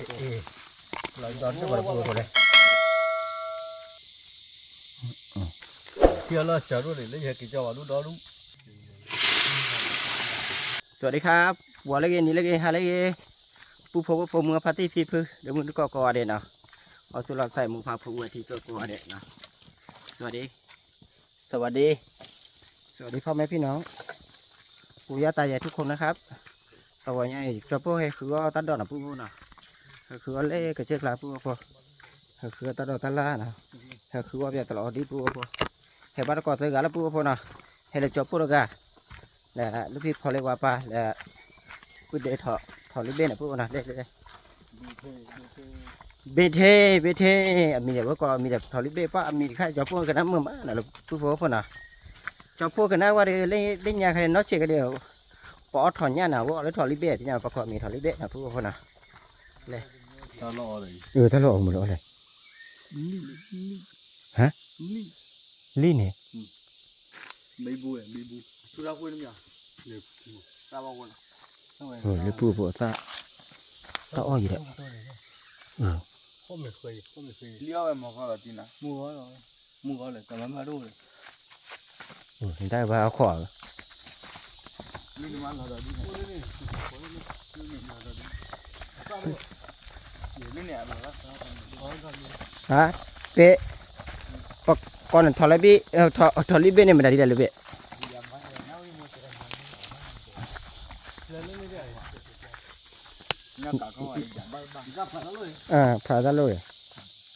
လီၤဒီးတၢ်ဘၣ်တပူၤဖိလဲၣ်, ထံအလီၢ်စၢၤဒိၣ်န့ၣ် လၢယဟဲက့ၤကၠီဘၣ်ဒူၣ်ဒီဒူၣ်. สวัสดีครับ, ဝီၤလၢဂ့ၤ နံၤလၢဂ့ၤ ဟါလၢဂ့ၤ, ပူဖိဝဲဖိ မုၢ်ဖါတံၢ်ဖံဖု ဒီးမုၢ်တကိးကိးဂၤဒဲးနီၤ, အီၣ်ဆူၣ်လီၤဆဲး မုၢ်ဖါဖိဝဲထံကိးကိးဂၤဒဲးနီၤ, สวัสดี สวัสดี สวัสดีพ่อแม่พี่น้อง ปู่ย่าตายายทุกคนนะครับ, အဝဲညါအံၤ ကၠီဖိဟဲဃုအီၣ်တၢ်ဒီးနီၤ ပူဖိနီၤ, ဟဲဃုအီၣ်လၢကစၢၢ်ကျါ ပူဖိ, ဟဲဃုအီၣ်တၢ်ဒီးတၢ်လၢ်နီၤ, ဟဲဃုအီၣ်ပတလီၤအီၤဒ် ပူဖိ, ဟဲဘၣ်တကိးသၢဂၤလၢ ပူဖိနီၤ, ဟဲလၢကၠီဖိတဂၤ လၢလူၢ်ဖံဖီလၢဝါပၢ်လၢ ပုၢ်ဒဲးထီၣ်လံဘ့ၣ်န့ၣ် ပူဖိနီၤ, ဘ့ၣ်ထဲ ဘ့ၣ်ထဲ, အမံၤန့ၣ် ဝဲကိးအမံၤဒီး ထီၣ်လံဘ့ၣ် ပှၤအမံၤတခါ ကၠီဖိကနၣ်မုာ်မးနီၤ လၢပူဖိဖိနီၤ, ကၠီဖိကနၣ်ဝဲဒီး လၢညါခါန့ၣ် နီၢ်ဆံးကဒီး ပအီၣ်ထီၣ်ညၣ်နီၤ ဝဲအီၣ်လၢထီၣ်လံဘ့ၣ် သ့ၣ်ညါ ပှၤကိးအမံၤထီၣ်လံဘ့ၣ်နီၤ ပူဖိဖိနီၤ, လဲၣ်, တၢ်လီၢ်အီၣ်မ့ၢ်လီၤလဲၣ်, ဟါ, လံၣ်န့ၣ် လၢပူဖိအသၣ်, တၢ်အီၣ်ယံၤဒီး, လံၣ်အီၣ်ဝဲမီၤကီၢ်လီၤ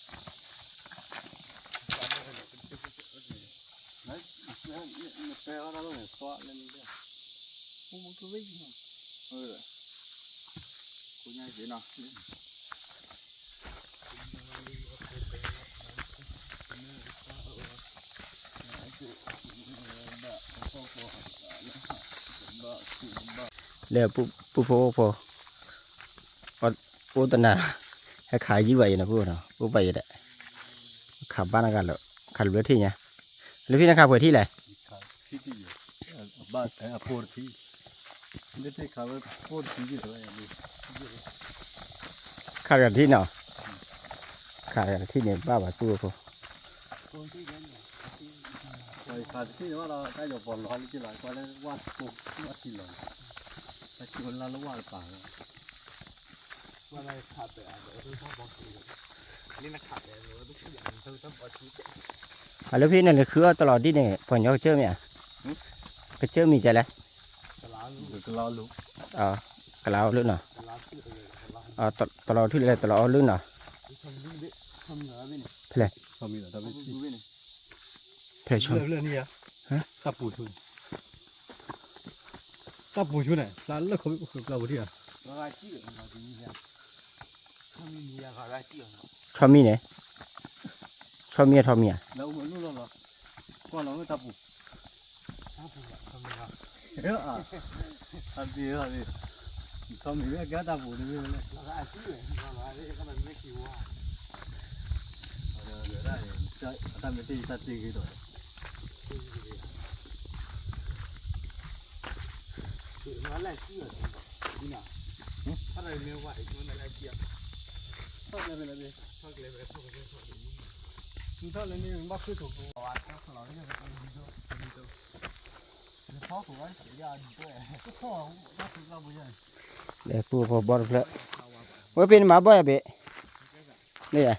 တံၢ်နၤ, မုၢ်ဂီၢ်လီၤ, မုၢ်ဂီၢ်လီၤ တၢ်မၤမၤဒိၣ်လီၤ, ဟါ, ပ့ၢ်, ပကီၢ်န့ၣ်ထီၣ်လံဘ့ၣ်, ထီၣ်လံဘ့ၣ်န့ၣ် မတၤဒ်လဲၣ်လၢဘ့ၣ် ဖးတၢ်လိၣ်ရယ်, လၢပူဖိအိၣ်ဖိ အိၣ်တနၤ, ဟဲခးယံာ်ဘၣ်ယဲနီၤ ပူဖိနီၤ အိၣ်ဘၣ်ယဲဒၣ်, ခးဘၣ်နဂၤလၢာ်, ခးလၢဘျၢထံၣ်ညါ, လၢဖံနခးပှဲၤထံၣ်လဲၣ်, ခးတဂၤတထံၣ်နီၤ, ခးတဂၤတထံၣ်န့ၣ် ဘၣ်ဘၣ်ပူဖိ အလၢဖဲန့ၣ် နဃုအီၣ်တလီၤဒ်န့ၣ် ပှၤညီကစၢၢ်မ့ၢ်ဧါ, ကစၢၢ်မံၤကလဲၣ်, ကလီၤအီၤလၢနီၤ, တလီၤထူၣ်လဲၣ် တလီၤအီၤလၢနီၤ, ဖဲလဲၣ်, ဖဲလဲၣ်, တၢ်ပူၤဆူန့ၣ် လၢလၢခီပကျါပူၤထံၣ်ဧါ, ဆီမံၤန့ၣ်, ဆီမံၤဧါ, ထီမံၤဧါ, ကွၢ်လီၤတၢ်ပူၤ, ဆီမံၤ, ဆီမံၤ, ဆီမံၤ, ဆီမံၤ, အတၢ်မ့ၢ်တ့ၢ်တၢ်တ့ၢ်ဂ့ၤဒီး လဲၤပူဖိဘီတဖျၢၣ်, ဝဲဖဲန့ၣ်မၤဘီၣ်ယၤဘ့ၣ်, မ့ၢ်ယၤ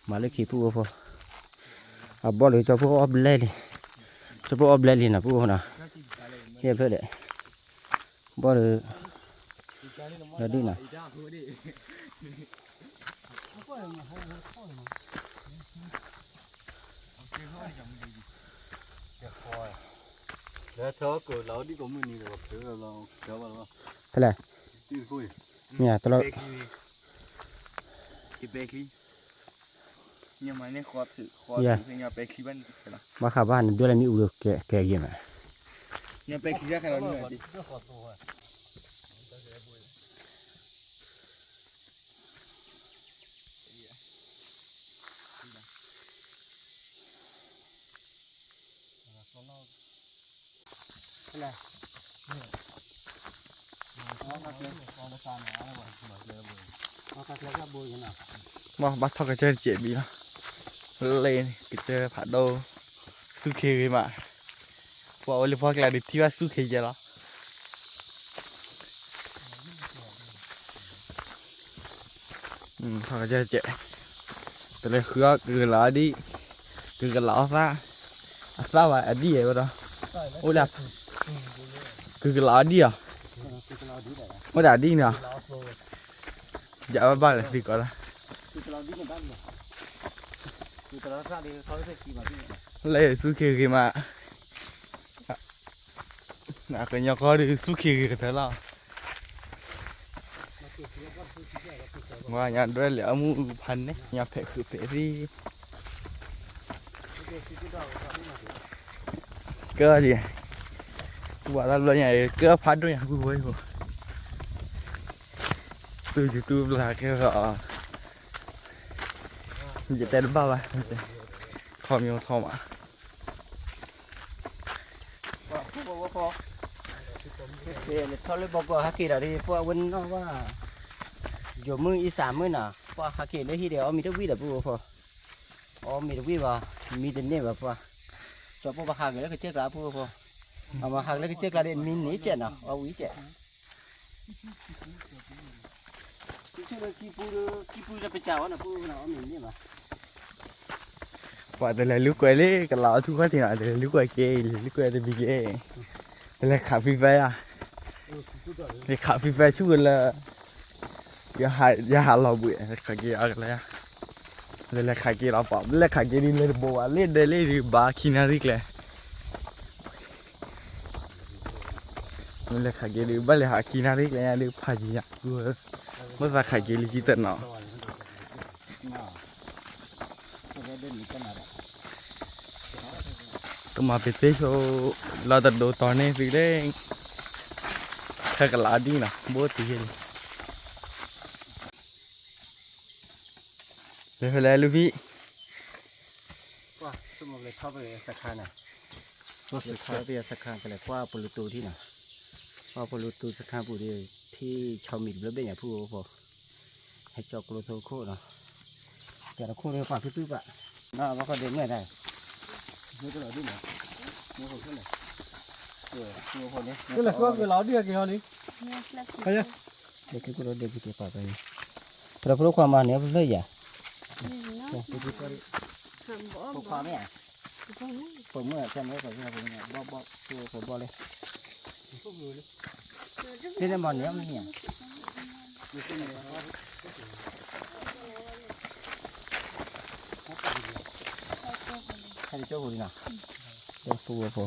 မၤလၢခံပူဖိ, အဘီၣ်လၢ ကၠီဖိအီၣ်ဘျဲၣ်လံ, ကၠီဖိအီၣ်ဘျဲၣ်လံနီၤ ပူဖိနီၤ, ဟ့ၣ်ဖျၢၣ်ဒီး, ဘီၣ်လၢ, ဒီဒုနီၤ, ဖဲလဲၣ်, မ့ၢ်တလီၤ ဘၣ်ဃးဘၣ်နဒွဲၣ်လၢမ့ၣ်အူဒီးကဲကဲဂ့ၤမး, ဖဲလဲၣ်, မ့ၢ်ဘၣ်ထီၣ်ကစၢၢ်တစဲးဘံလီၤ, လၢန့ၣ် ကစၢၢ်ဖးဒိၣ်, ဆူၣ်ခ့ဂ့ၤမး, ပှၤအိၣ်လၢပှၢ်ကျါဒုးထံၣ်ဘၣ်ဆူၣ်ခ့ယဲလီၤ. ထီၣ်ကစၢၢ်တစဲး, တလဲၤဃုအီၣ်ကကလးအီၣ်ဒံၣ်, ကကလးအီၣ်သၣ်, အသၣ်ဘၣ်အဒံၣ်ယဲဝဲဒီး, အိၣ်ဒၣ်, ကကလးအီၣ်ဒံၣ်အီၤ, အိၣ်ဒၣ်ဒံၣ်န့ၣ်, ယဘၣ်ဘၣ်လဲၤသံကိးလၢ လၢဆူၣ်ခ့ဂ့ၤမး, ကညီကီၢ်ဒုးဆူၣ်ခ့ဂ့ၤကတၢၢ်လီၤ. ဝဲညါဒွဲၣ်လဲာ်အမူဖးန့ၣ် ညါဖဲးဃုဖဲးသံၣ်, ကၢဒံး, ပှၤတၢ်ဘျီညါ ကၢဖးဒိၣ်ညါ ပူဖိအံၤဖိ, တူၢ်ယတူၢ်ဘျါကဲအီၤ, ယတဲတဘၣ်ဘၣ်, ခီမ့ၢ်ထီၣ်မး ထီၣ်လၢဘီကီၢ်ဟဲက့ၤဒီး ပှၤဝဲနီၣ်ဘၣ်, ယိၤမုၢ်အံသးမုၢ်နီၤ ပှၤဟဲက့ၤလၢဟံၣ်ဒီး အီၣ်မ့ၤတဝံၣ်ဒီး ပူဖိ, အီၣ်မ့ၤတဝံၣ်ဘၣ်, မံတန့ၢ်ဘၣ်ပှၤ, ကၠီပိၢ်ဘၣ်ဟးက့ၤလၢကစၢၢ်ကျါ ပူဖိ, အမၤဟးက့ၤလၢကစၢၢ်ကျါဒီး မံန့ၢ်ကဲးနီၤ အီၣ်ဝံၣ်ကဲး ပှၤတလဲၤလူကွဲးလၢကလးအီထူၣ်ခီၣ်ထံးနီၤ တလဲၤလူကွဲးလၢကလးအီထူၣ်ခီၣ်ထံးနီၤ တလဲၤလူကွဲးက့ၤလံ တလဲၤခး free fire ယၤ, တလဲၤခး free fire ဆူၣ်ဝဲလၢ ယဟးလီၤဘှံး ခးက့ၤအကလဲၤ, လဲၤလဲၤခးက့ၤလီၤပှၤ လဲၤခးက့ၤဒ်လဲၤတဘိဘၣ် လၢဒဲလၢဒုးဘၣ်ခံနၣ်ရံၣ်ကျဲ မ့ၢ်လဲၤခးက့ၤဒုး ဘၣ်လဲၤဟးခံနၣ်ရံၣ်ကျဲညါဒုး ဖးယံၤညါ, မ့ၢ်သးခးက့ၤလံကတၢၢ်နီၤ, ကမၤပသ့ၣ်ဆိ လီၤတဒိတီၤန့ၣ်သုလၢ ခဲကလးဒ်နီၤ ဘိတယ့ၢ်လံ, လဲၤဖဲလဲၣ်လူၤဖံ ကွၢ် ဆိကမိၣ်ကလဲၤထီၣ်ပယီၤစခါန့ၣ်, ပယီၤစခါ ပယီၤစခါ ကလဲၤကွၢ်ပလူတူထံၣ်နီၤ, ကွၢ်ပလူတူစခါပူၤဒီး ထံၣ်ဆီမံၤတဘျီဘ့ၣ်ညါဖုၣ်အိၣ်ဖိ, ဟဲကၠီကျိထိခိၣ်နီၤ, ကၠီတခိၣ်ဒီးပာ်ဖုၣ်ဖုၣ်ပာ်, ဘၣ်ခီဒ့မုၢ်တၢ်, မုၢ်တလီၤဒ်နီၤ, မုၢ်ဖိန့ၣ်, မုၢ်ဖိန့ၣ်, ကလီၤဒ်က့ၤဟီလံ, ဒ့ၣ်က့ၤကိၣ်ဒီးဒ့ၣ်က့ၤက့ၤပာ်ဖဲအံၤ, ပရဖိခွါမၤန့ၣ်ဖျၢၣ်ယၤ, ဖိခွါမ့ၢ်ဧါ, ပိာ်မုၣ်အဖျၢၣ်န့ၣ် ပိာ်မုၣ်, ပိာ်မုၣ်, ပိာ်ဘီၣ်လၢ, ဖဲန့ၣ်မၤန့ၣ်မ့ၢ်ဧါ, ဖဲန့ၣ်ကၠိပူၤလံနီၤ, ကၠိပူၤဖိ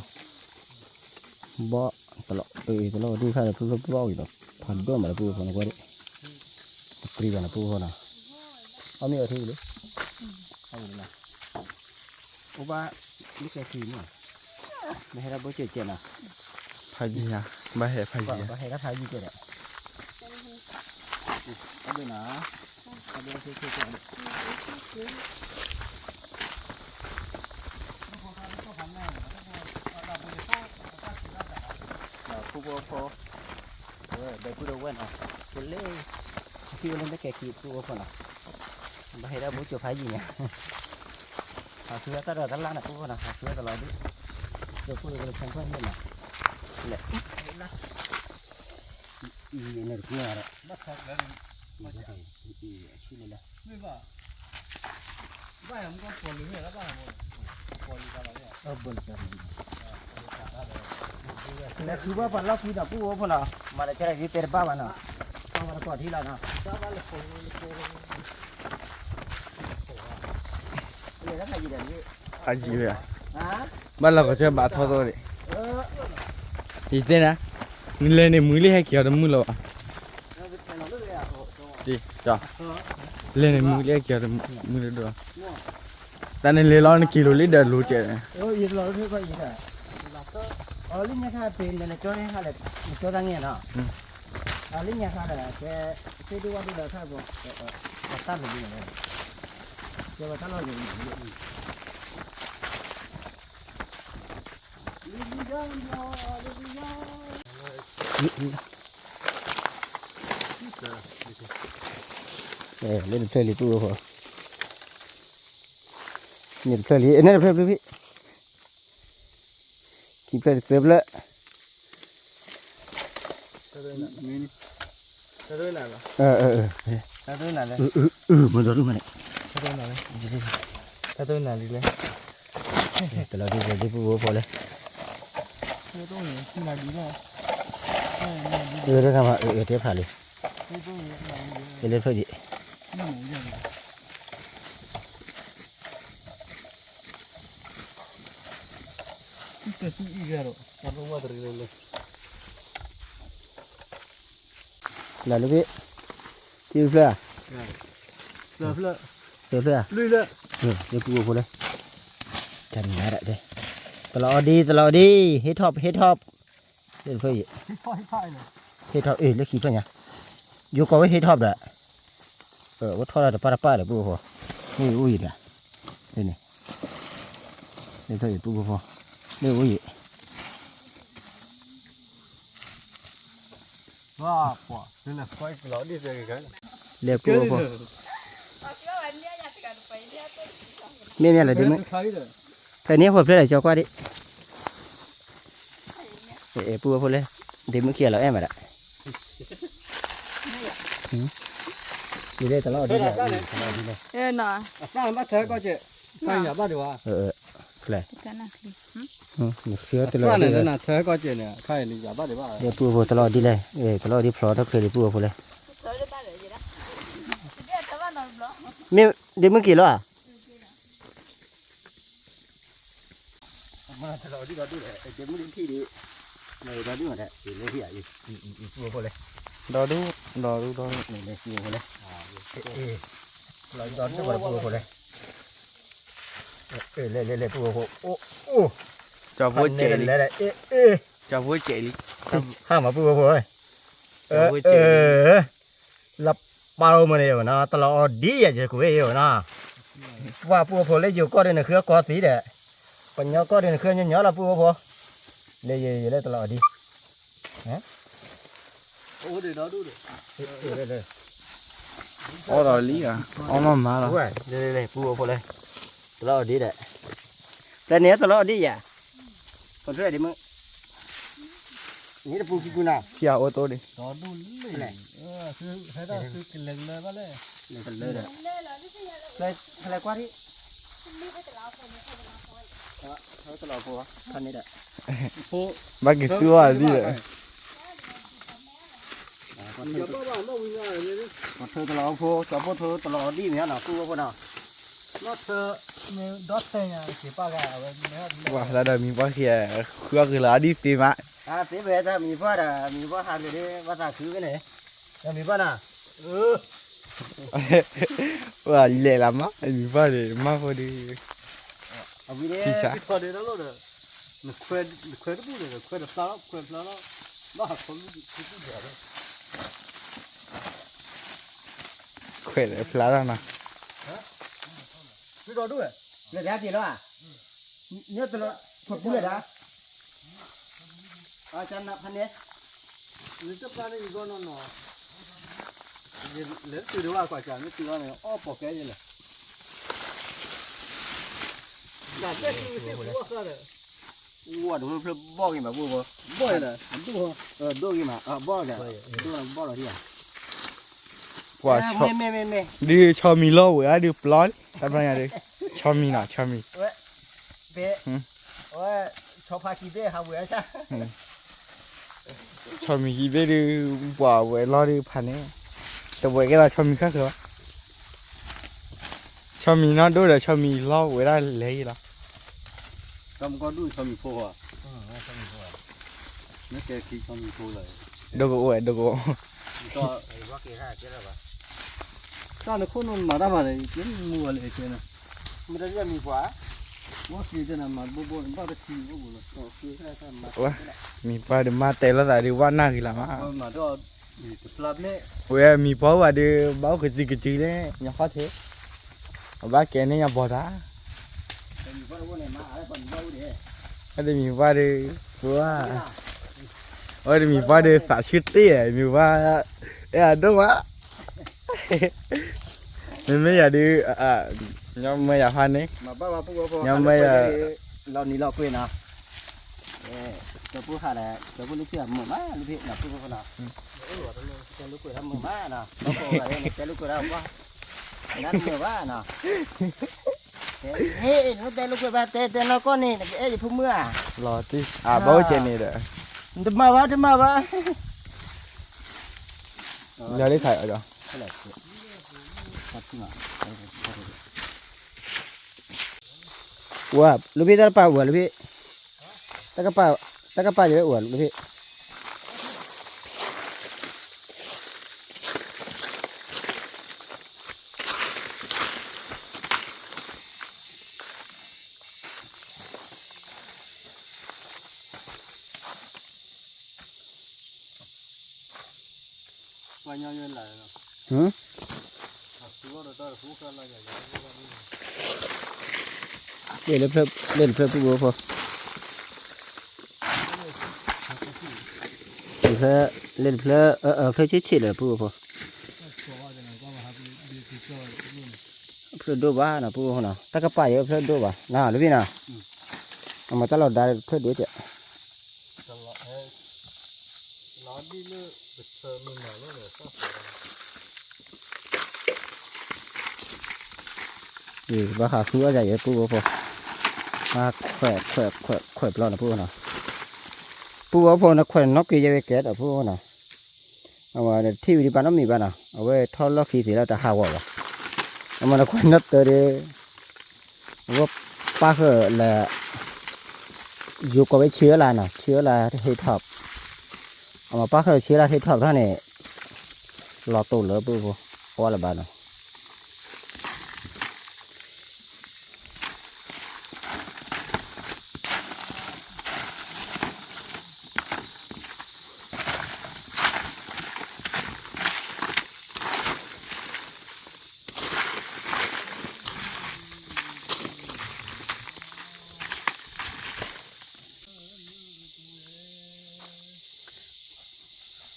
ဘီၣ်တလီၤ, တလီၤဒုးခါဒီး ဖျိဖျိဖျိအီၣ်က့ၤဒီး ဖးဒိၣ်မးလၢပူဖိနကွၢ်ဒံး, တပျံၤဘၣ်နပူဖိနီၤ, အီၣ်မ့ၢ်အီထံလံ, အီၣ်လံနီၤ, အိၣ်ဘၣ်, လၢကဲခံမ့ၢ်, ဘၣ်ဟဲဒၣ်ဘိကဲးကဲးနီၤ, ဖးယံၤဧါ, ဘၣ်ဟဲဖးယံၤ, ဘၣ်ဟဲဒၣ်ဖးယံၤကဲးဒီး အဒိၣ်နီၤ, အဒိၣ်, ဖုဖိဖိ, ဒီပုၢ်ဒီဝဲၢ်နီၤ, ကလၢ, ဟံၣ်အိၣ်လၢမ့ၢ်ကဲခံဖုဖိဖိနီၤ, ဘၣ်ဟဲဒၣ်ဘိကၠိဖးယံၤညါ, ဟးဃုအတၢ်ဒီးတၢ်လၢ်နီၤဖုဖိနီၤ, ဟးဃုအတလီၤဒုး, ကၠိဖိဒီးကလၢဆၢခွဲၣ်န့ၣ်နီၤ, လဲၣ် အံၤန့ၣ်တကွၢ်ဒီး, အံၤ, အံၤ, အဆူၣ်လၢ်လၢ်, ဘၣ်, လဲၤဃုဘၣ်ပှၤလီၢ်ခံဒီး ပုၢ်ဝဲၢ်ဖိနီၤ, မၤတၢ်ကဲဒ်တဲတဘၣ်ဘၣ်နီၤ, ကီၢ်ပှၤတကီၢ်ထံလီၤနီၤ, ဖးယံၤဝဲ, ဘၣ်လီၤကီးဆၢဘၣ်ထီၣ်သိးန့ၣ်, ယတဲနၤ, နလဲၤန့ၣ်မုၢ်လၢဟဲက့ၤအီၤတမုၢ်လၢၤ, လဲၤန့ၣ်မုၢ်လၢဟဲက့ၤအီၤတမုၢ်လၢၤဒီး, တၢ်န့ၣ်လဲၤလီၤနက့ၤလိာ်လံဒီးလိာ်ကဲး, အလၢညါခါပ့ၤန့ၣ်နကၠီန့ၣ်ခါလဲၣ်, နကၠီတၢ်ငဲၢ်နီၤ, အလၢညါခါဒီး ကဲ, သ့ၣ်ဒိၣ်ဝၣ်ဒိၣ်ဒီးခါဘိ, ပှၤတၢ်လိာ်ဘံန့ၣ်, ကဲပှၤတၢ်လီၢ်ယိာ်န့ၣ်, လၢလၢ, လၢလၢ, လၢလၢ, လၢတဖျၢၣ်လံ ပုၢ်ဖိ, န့ၣ်တဖျၢၣ်လံ န့ၣ်တဖျၢၣ်ဖျၢၣ်ဖံ, ခံဖျၢၣ်တဖျၢၣ်, မ့ၢ်ဒီဒူၣ်မးန့ၣ်, တၢ်တနၤလံလဲၣ်, တလီၤဒ်လဲၣ်ဒ်ပုၢ်ဖိဖိလဲၣ်, တၢ်မၤအၢအၢတဲဖးလံ, တဲလၢဖျၢၣ်ဒံး လၢလၢဘ့ၣ်, ထံဖျၢၣ်ဧါ, ဖျၢၣ်, လၢပုၢ်ဖိလဲၣ်, တၢ်နၤဒၣ်တဲ, တလီၤအီၤဒ် တလီၤအီၤဒ် ဟ့ၣ်ထီၣ် ဟ့ၣ်ထီၣ်, လၢဖျၢၣ်ယံၤ, ဟ့ၣ်ထီၣ်အ့ၣ် လၢခံဖျၢၣ်ညါ, ယိၤကီၢ်ဝဲဟ့ၣ်ထီၣ်ဒီး အိၣ်ထီၣ်ဒၣ်တပၢ်တပၢ်ဒီးပုၢ်ဖိ, မ့ၢ်အိၣ်ယံၤဒီး, န့ၣ်, လၢဖျၢၣ်ယံၤပုၢ်ဖိ, မ့ၢ်အိၣ်ယံၤ လဲၤပူဖိ, မ့ၢ်မ့ၢ်လၢဒ့မုၣ်, ဖဲန့ၣ်ဖိဖျဲၣ်လၢကၠီကွၢ်ဒံး, ပူဖိလဲၣ်, ဒ့မုၣ်ခံဂၤလီၤအဲၣ်မးဒၣ်, ဒ်လဲၣ်တလီၤဒ်လဲၣ်, တလီၤဒ်လဲၣ်, ဘၣ်ထၢကီၢ်စဲး, ဖဲယၤဘၣ်ဒံးဘၣ်, ဖျဲၣ် နထၢကီၢ်စဲးန့ၣ်, ဒ်ပုၢ်ဖိတလီၤဒ်လဲၣ်, တလီၤဒ်ဖျီထီၣ်ချ့ဒံးပုၢ်ဖိလဲၣ်, မ့ၢ်ဒ့မုၣ်က့ၤလီၤဧါ, တလီၤဒ်ဒီဒူၣ်လဲၣ်, ဒ့မုၣ်ထံၣ်ဒံး, ဒီဒူၣ်မးဒဲး, ပုၢ်ဖိလဲၣ်, ဒီဒူၣ်, ဒီဒူၣ်ဒီဒူၣ်, ပုၢ်ဖိလဲၣ်, ဒီဒူၣ်ဒီပုၢ်ဖိလဲၣ် လဲၤလဲၤလဲၤ ပုၢ်ဖိ, အိၣ်အိၣ်, ကၠီဖိစဲးလံ, ကၠီဖိစဲးလံ, ဟါမး ပုၢ်ဖိ, ကၠီဖိစဲးလံ, လၢပၢ်အိၣ်မးန့ၣ်နီၤ တလီၤအီၤဒ်ယၤ ယကဝဲၢ်အံၤနီၤ, ပှၤပုၢ်ဖိလၢယိၤကီၢ်ဒီးနဃုအကီၢ်သံဒီး, ပှၤကညီကီၢ်ဒီးနဃုညီညီလီၤ ပုၢ်ဖိ, လဲၤယလဲၤတလီၤအီၤဒ် အီၣ်ဒီးလံဧါ, အီၣ်မးမးလီၤ, ပုၢ်ဖိလဲၣ်, တလီၤအီၤဒ်ဒီး, ဖဲန့ၣ်တလီၤအီၤဒ်ယၤ, ပထၢၣ်ဒ့မုၣ်, န့ၣ်တပူၤခံပူၤနီၤ, ခံဂၤအိၣ်တိၢ်ဒံး, ဟဲဒၣ်သုကလဲၤကလၢဘၣ်လဲၣ်, ကလၢဒီး, ဖဲလဲၤကွၢ်ဒံး, တလီၤဖိ, ဖဲန့ၣ်ဒီး, ဘၣ်က့ၤသူအီၤဒ်ဒီး ပှၤထၢတလီၤဖိ, ကၠီဖိထၢတလီၤအီၤဒ်မ့ၢ်နီၤ ပုၢ်ဖိနီၤ, ပှၤလၢဒီးမံၤပှၢ်ခံဂၤ ဃုအီၣ်ကလၢအီၤဒ်သ့မး, သ့ဖဲတၢ်မံၤပှၢ်ဒီး မံၤပှၢ်ဟးက့ၤဒ် ဘၣ်သးခုဖဲန့ၣ်, ဒီးမံၤပှၢ်နီၤ, ပှၤလဲၤလၢမး မံၤပှၢ်ဒီး မၤဖိဒီး အဝံၤန့ၣ် ထံဆး နခွဲတဘူၣ်န့ၣ် ခွဲတဖျါလီၤ ခွဲတဖျါလီၤ ဘၣ်ဟးခီလူၢ်ဒံး ခွဲတဖျါလီၤနီၤ သုဒီဒူၣ်ဝဲ လၢဒၣ်က့ၤလီၤဧါ မ့ၢ်တလီၤ ဖိပူၤလၢဒၣ် အကနဖန့ၣ် နတပျၢ်န့ၣ် ယဂီၢ်နီၢ်နီၢ် လဲၤတုၤဒံးဝဲကွၢ်ကၢ် မ့ၢ်တုၤလီၤန့ၣ် အီၣ်ပိာ်ကဲယလဲၣ် တၢ်တဲသုဝဲသ့ၣ်ပူၤအဃၢဒီး ဝါတဖျၢၣ်ဘီၣ်ဂ့ၤမး ဘီၣ်လၢ ဒိၣ်ဂ့ၤမး ဘီၣ်ဒီး ဒိၣ်ဘီၣ်လီၤဒံးဧါ ပှၤ မ့ၢ်မ့ၢ်မ့ၢ်မ့ၢ် ဒုးဆီမံၤလီၤဝဲအါဒုးပျီလံ တၢ်ဘျီညါဒုး ဆီမံၤနီၤ ဆီမံၤ ဝဲ ဘဲ ဝဲ ဆီဖါကံဘ့ၣ် ဟးဝဲအါဆၣ် ဆီမံၤကံဘ့ၣ်ဒုး ပှၤဝဲလီၤဒုးဖးန့ၣ် တဝဲကဲလီၤဆီမံၤခါဃၢၤဘၣ် ဆီမံၤနီၢ်ဒိၣ်ဒီးဆီမံၤလီၤဝဲဒၣ်လဲၤဂ့ၤလီၤ တၢ်မကီၢ်ဒူၣ်ဆီမံၤဖိဧါ မ့ၢ်ကဲခံဆီမံၤဖိလီၤ ဒိၣ်ကအိၣ်ဝဲဒိၣ်ကအိၣ် တၢ်နခိၣ်နမၤတၢ်မၤန့ၣ် ကဲမူဝဲလၢအကဲန့ၣ် မ့ၢ်တၢ်မံၤပှၢ် ဝဲက့ၤတနၤမၤတဘိဘိန့ၣ် ဘၣ်တခံဘိဘိလီၤ မံၤပှၢ်ဒုးမၤတဲလိာ်သးဒုး ဝဲနၢ်ဂ့ၤလီၤမး မၤဒီးတဖျါဘျဲၣ် ဝဲမံၤပှၢ်ဝဲဒုး ဘၣ်အိၣ်ကစုကစုလၢ ညီခီၣ်ထံး အဘၣ်ကဲန့ၢ်ညီဘီၤသး အတမံၤပှၢ်ဒုး ပှၢ် အတမံၤပှၢ်ဒုး သးဆၢတ့ၢ် မံၤပှၢ် အဲ အဒိၣ်မး, မ့မ့ၢ်ယၤဒုး, ညီမၢယၤဖးန့ၣ်, ညီမၢယၤ, လီၤနံၤလီၤကွ့နီၤ, ကၠီၤပူၤဟးဒီး ကၠီၤပူၤလုၢ်ဖံးအမုာ်မး လုၢ်ဖံးနီၤ ပူဖိနီၤ, တဲလုၢ်ကွ့ဒီးမုာ်မးနီၤ, တဲလုၢ်ကွ့ဒီးကွၢ်, နတမုာ်ဘၣ်နီၤ, ဟ့ၣ် နတဲလုၢ်ကွ့ဘၣ် တဲတဲနီၢ်ကီၢ်န့ၣ် နကအဲၣ်ယဖိမုၣ်ဧါ, လီၤတံၢ်, အဘၣ်အိၣ်ကဲန့ၣ်ဒီး, နတမၤဘၣ် တမၤဘၣ် လၢလံခါအီၤ, ဝဲ လုၢ်ဖံးတၢ်တပာ်ဝဲ လုၢ်ဖံး, တၢ်ကပာ်, တၢ်ကပာ်ယဝဲအိၣ်ဝဲ လုၢ်ဖံး လ့ၣ်လၢဖျၢၣ်, လ့ၣ်တဖျၢၣ်ပူဖိဖိ, လ့ၣ်တဖျၢၣ်, လ့ၣ်တဖျၢၣ်, ဖျၢၣ်ဆံးဆံးလၢပူဖိဖိ, ဖျၢၣ်ဒိၣ်ဘၣ်နီၤ ပူဖိနီၤ တၢ်ကပာ်ယဲဖျၢၣ်ဒိၣ်ဘၣ်နီၤ လုၢ်ဖံးနီၤ, အမၤတၢ်လီၤဒါဖျၢၣ်ဒိၣ်ကဲး ဘၣ်ဃးဃုအီၣ်ယၤယဲပူဖိဖိ, ခွဲးခွဲးခွဲးခွဲးပျီနီၤ ပူဖိနီၤ, ပူဖိဖိနခွဲးနီၣ်က့ၤယဲဝဲကဲဒီးပူဖိနီၤ, အဝဲထံၣ်ဝံၤဒံးပာ်နီတမံၤဘၣ်နီၤ အဝဲထီၣ်လီၢ်ခံသ့လီၤတဟးဂီၤဘၣ်, အမၤနခွဲးနီၣ်တၢ်ဒီး အဝဲပၣ်ဃုာ်လၢ ယိၤကိးဝဲဆံအလါနီၤ ဆံအလါဟ့ထီၣ်, အမၤပၣ်ဃုာ်ဆံအလါဟ့ထီၣ်တၢ်န့ၣ် လီၤတိာ်လၢပူဖိ ပှၢ်လၢၤဘၣ်နီၤ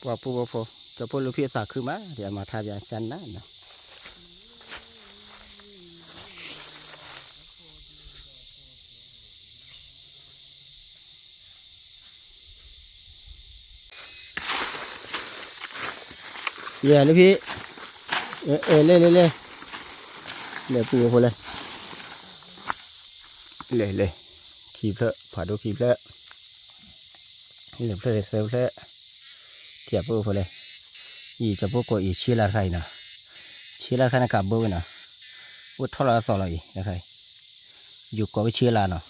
ပှၤပူဖိဖိ ကၠီဖိလုၢ်ဖံးအသးခုမး ဒီးအမၤထါယၤကနၣ်နီၤ ယဲ လုၢ်ဖံး, လဲၤ လဲၤ လဲၤ လဲၤပူဖိလဲၤ, လဲၤ လဲၤ, ခံဖျၢၣ် ဖးဒိၣ်ခံဖျၢၣ်, လဲၤဖျၢၣ်လဲၤသၢဖျၢၣ်, ခံပူဖိလဲၤ, ယံာ်ကၠီဖိကိးအံၤဆံလါတခါအံၤနီၤ, ဆံလါတခါန့ၣ်ကးဘၢဝဲနီၤ, အိၣ်ထီၣ်လီၤအသီလီၤအံၤတခါအံၤ, ယိၤကိးဝဲဆံလါနီၤ,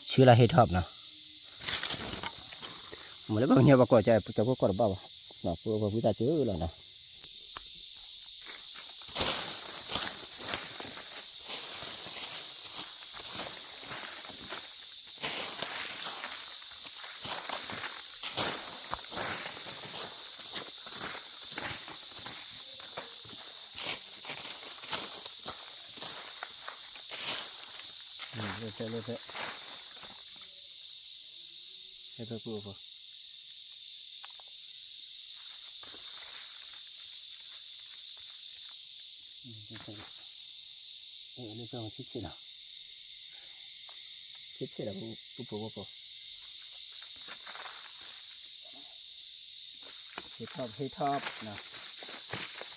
ဆံလါဟ့ထီၣ်နီၤ မ့ၢ်လၢပှၤကညီပှၤကိးကၠီဖိကိးတဘၣ်ဘၣ်, ပှၤဖုသးစၢလီၤနီၤ. ဟ့ထီၣ် ဟ့ထီၣ်,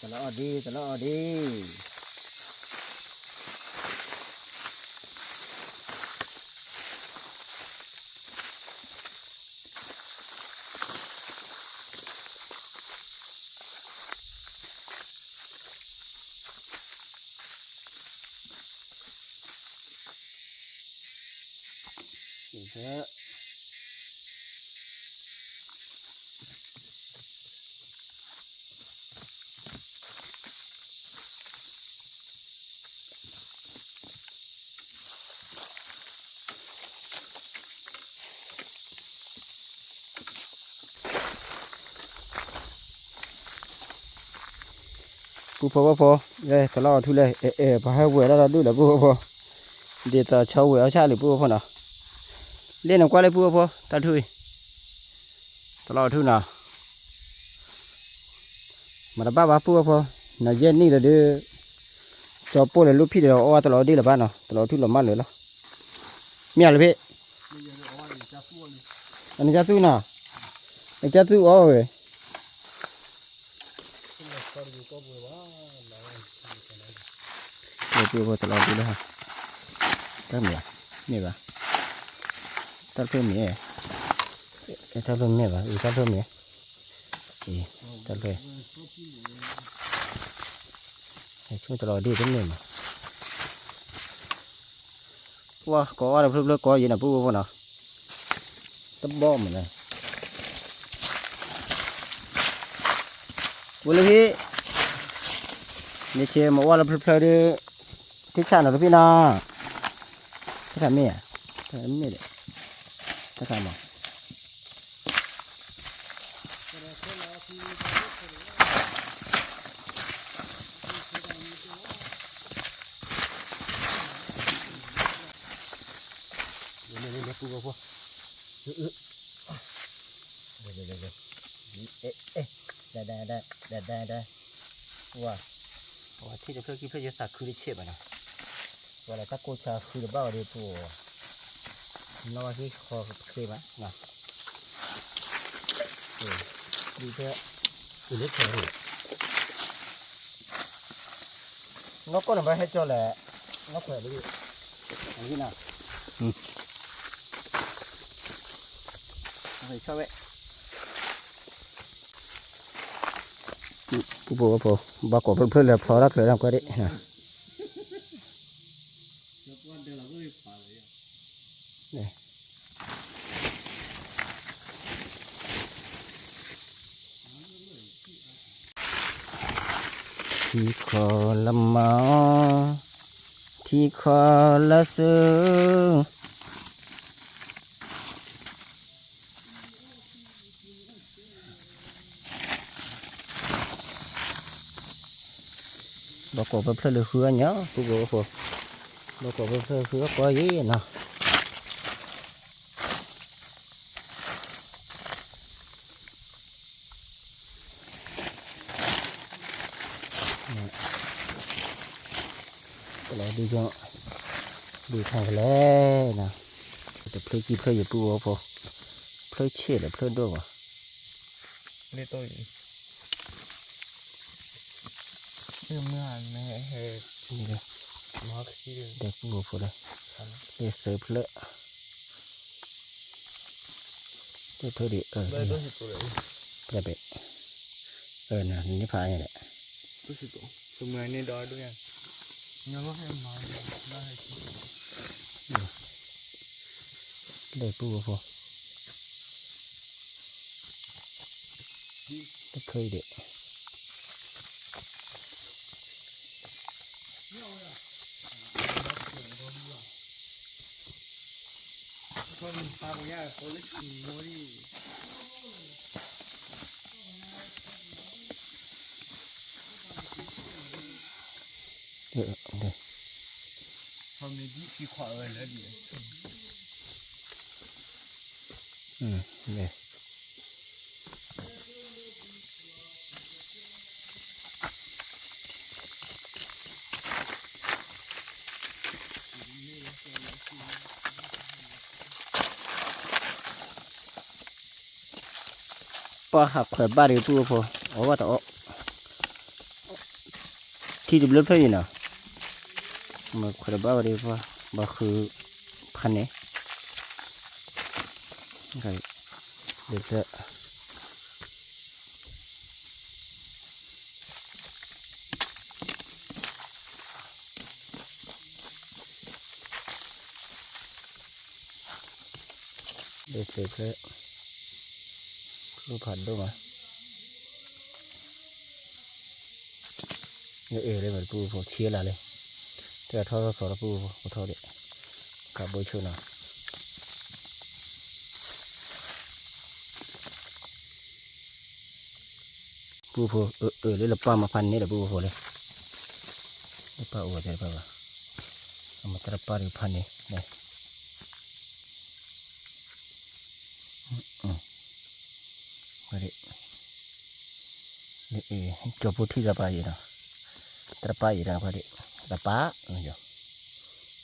တလီၤအီၣ်ဒံး တလီၤအီၣ်ဒံး. ပူဖိဝဲဖိ, တလီၤအီၣ်ထူလဲၣ်, အဲ အဲ ပှၤဟဲဝဲၤလီၤဒီးဒုၣ်လၢပူဖိဖိ, ဒ်သိးဆီဝဲၤအီၣ်ဆၣ်လံပူဖိဖိနီၤ, လ့ၣ်နကွၢ်လၢပူဖိဖိ တၢ်ထူအံၤ, တလီၤအီၣ်ထူနီၤ. မၤတဘၣ်ဘၣ်ပုၢ်ဝဲၢ်ဖိ, နယဲၢ်နံၣ်လၢဒုး, ကၠီပိၢ်လၢလူၢ်ဖံးဒီးအီၣ်ဝဲတလီၤဒ့ၣ်လၢၤဘၣ်နီၤ, တလီၤထူၣ်လီၤမၢ်လၢာ်လီၤ, မ့ၢ်ဧါလၢဖံး, အနကၢ်သူၣ်နီၤ, အကၢ်သူၣ်အီၣ်ဝဲ ပုၢ်ဖိတလီၤဒ့ၣ်လၢဟါ, တၢ်မ့ၢ်, မ့ၢ်ဘၣ်, တၢ်ဖျၢၣ်မ့ၢ်, တၢ်ဖျၢၣ်မ့ၢ်ဘၣ်, အံၤတၢ်ဖျၢၣ်မ့ၢ်, အံၤ, တၢ်ဖျၢၣ်, ဆိၣ်တလီၤဒ့ၣ်တမ့ၢ်မး, ပှၤကိးအီၣ်ဒီးဖျၢၣ်ဖျၢၣ်ကိးယံၤနီၤ ပုၢ်ဖိဖိနီၤ, တဘီမးနီၤ, ဝဲလၢဖံး, မ့ၢ်ဆ့မၤအီၣ်လၢဖျၢၣ်ဖျၢၣ်ဒီး, ထံဆၣ်နီၤတဖံးနီၤ, တခါမ့ၢ်ဧါ, မ့ၢ်ဒီး, တခါမး ဒၣ်ဒၣ်ဒၣ်, ဝါ, ဝါထံၣ်တဖျၢၣ်ခံဖျၢၣ်ယသးခုတဆဲးဘၣ်နီၤ, ဝဲဒၣ်တၢ်ကိၢ်ဆါဃုတဘၣ်ဝဲဒၣ်ပူၤ, နီၢ်ဝဲဟံၣ်ဃီဃ့ဘၣ်နီၤ, ဒ်ဖဲ, အံၤလၢခဲ, နီၢ်ကီၢ်န့ၣ်ဘၣ်ဟဲကၠီလဲၣ်, နီၢ်ခွဲးလံ, အံၤနီၤ, အံၤဆီဝဲ ပုၢ်ဖိဝဲၢ်ဖိ, ဘၣ်ကိးဖျၢၣ်ဖျၢၣ်လၢဖျီတၢ်ချၢနီၢ်ကွဲးဒၣ်, ထံခီလၢမီ, ထံခီလၢစူ ဘၣ်ကိးဖျၢၣ်ဖျၢၣ်လၢဃုအီၣ်ညီ, ပုၢ်ဖိဝဲၢ်ဖိ, ဘၣ်ကိးဖျၢၣ်ဖျၢၣ်ဃုအီၣ်ကွၢ်ယံၤနီၤ. ကလီၤဒုးကၠီ, ဒုးထီၣ်ကလဲၣ်နီၤ, တဖျၢၣ်ခံဖျၢၣ်ယပုၢ်ဝဲၢ်ဖိ, ဖျၢၣ်ဆံးလၢဖျၢၣ်ဒိၣ်ဘၣ်, လ့ၣ်တိၣ်အံၤ, မ့ၢ်ဟဲ, ဒီပုၢ်ဝဲၢ်ဖိဒီး, လ့ၣ်သၢဖျၢၣ် တဖျၢၣ်ဒံး, တဖျၢၣ်, နဖးန့ၣ်ဒီး, လ့ၣ်ပုၢ်ဝဲၢ်ဖိ, တဖျၢၣ်ဒံး ပှၤဟးခွဲးဘၣ်ဒီးပုၢ်ဝဲၢ်ဖိ, အီၣ်ဘၣ်တအီၣ်, ထံတဘျၢဖျၢၣ်အံၤနီၤ, မ့ၢ်ခွဲးတဘၣ်ဝဲဒီးပှၤ, ဘၣ်ဃုဖးန့ၣ်, ဘျၢဖျၢၣ် ဒ်ဖျၢၣ်ဖျၢၣ်, ဖျၢၣ်ဖးဒိၣ်မး, ယအ့ၣ်လၢမ့ၢ်တပုၢ်ဖိဆံးလၢ်လၢ, တဲထီၣ်ထီၣ်သီတပုၢ်ဖိထီၣ်ဒံး, ကးဘိဆိနီၤ ပုၢ်ဖိ, အၢၣ်လၢလပၢ်မၤဖးန့ၣ်ဒီးပုၢ်ဖိလၢ, လပၢ်အိၣ်ဝဲတဲတဖၣ်ဘၣ်, အမၤတၢ်တပၢ်ဒီးဖးန့ၣ်, ဝဲဒၣ်, ကၠီၤဖိထံၣ်တပာ်အံၤနီၤ, တပာ်အံၤတၢ်ခွါဒံး, တပာ်,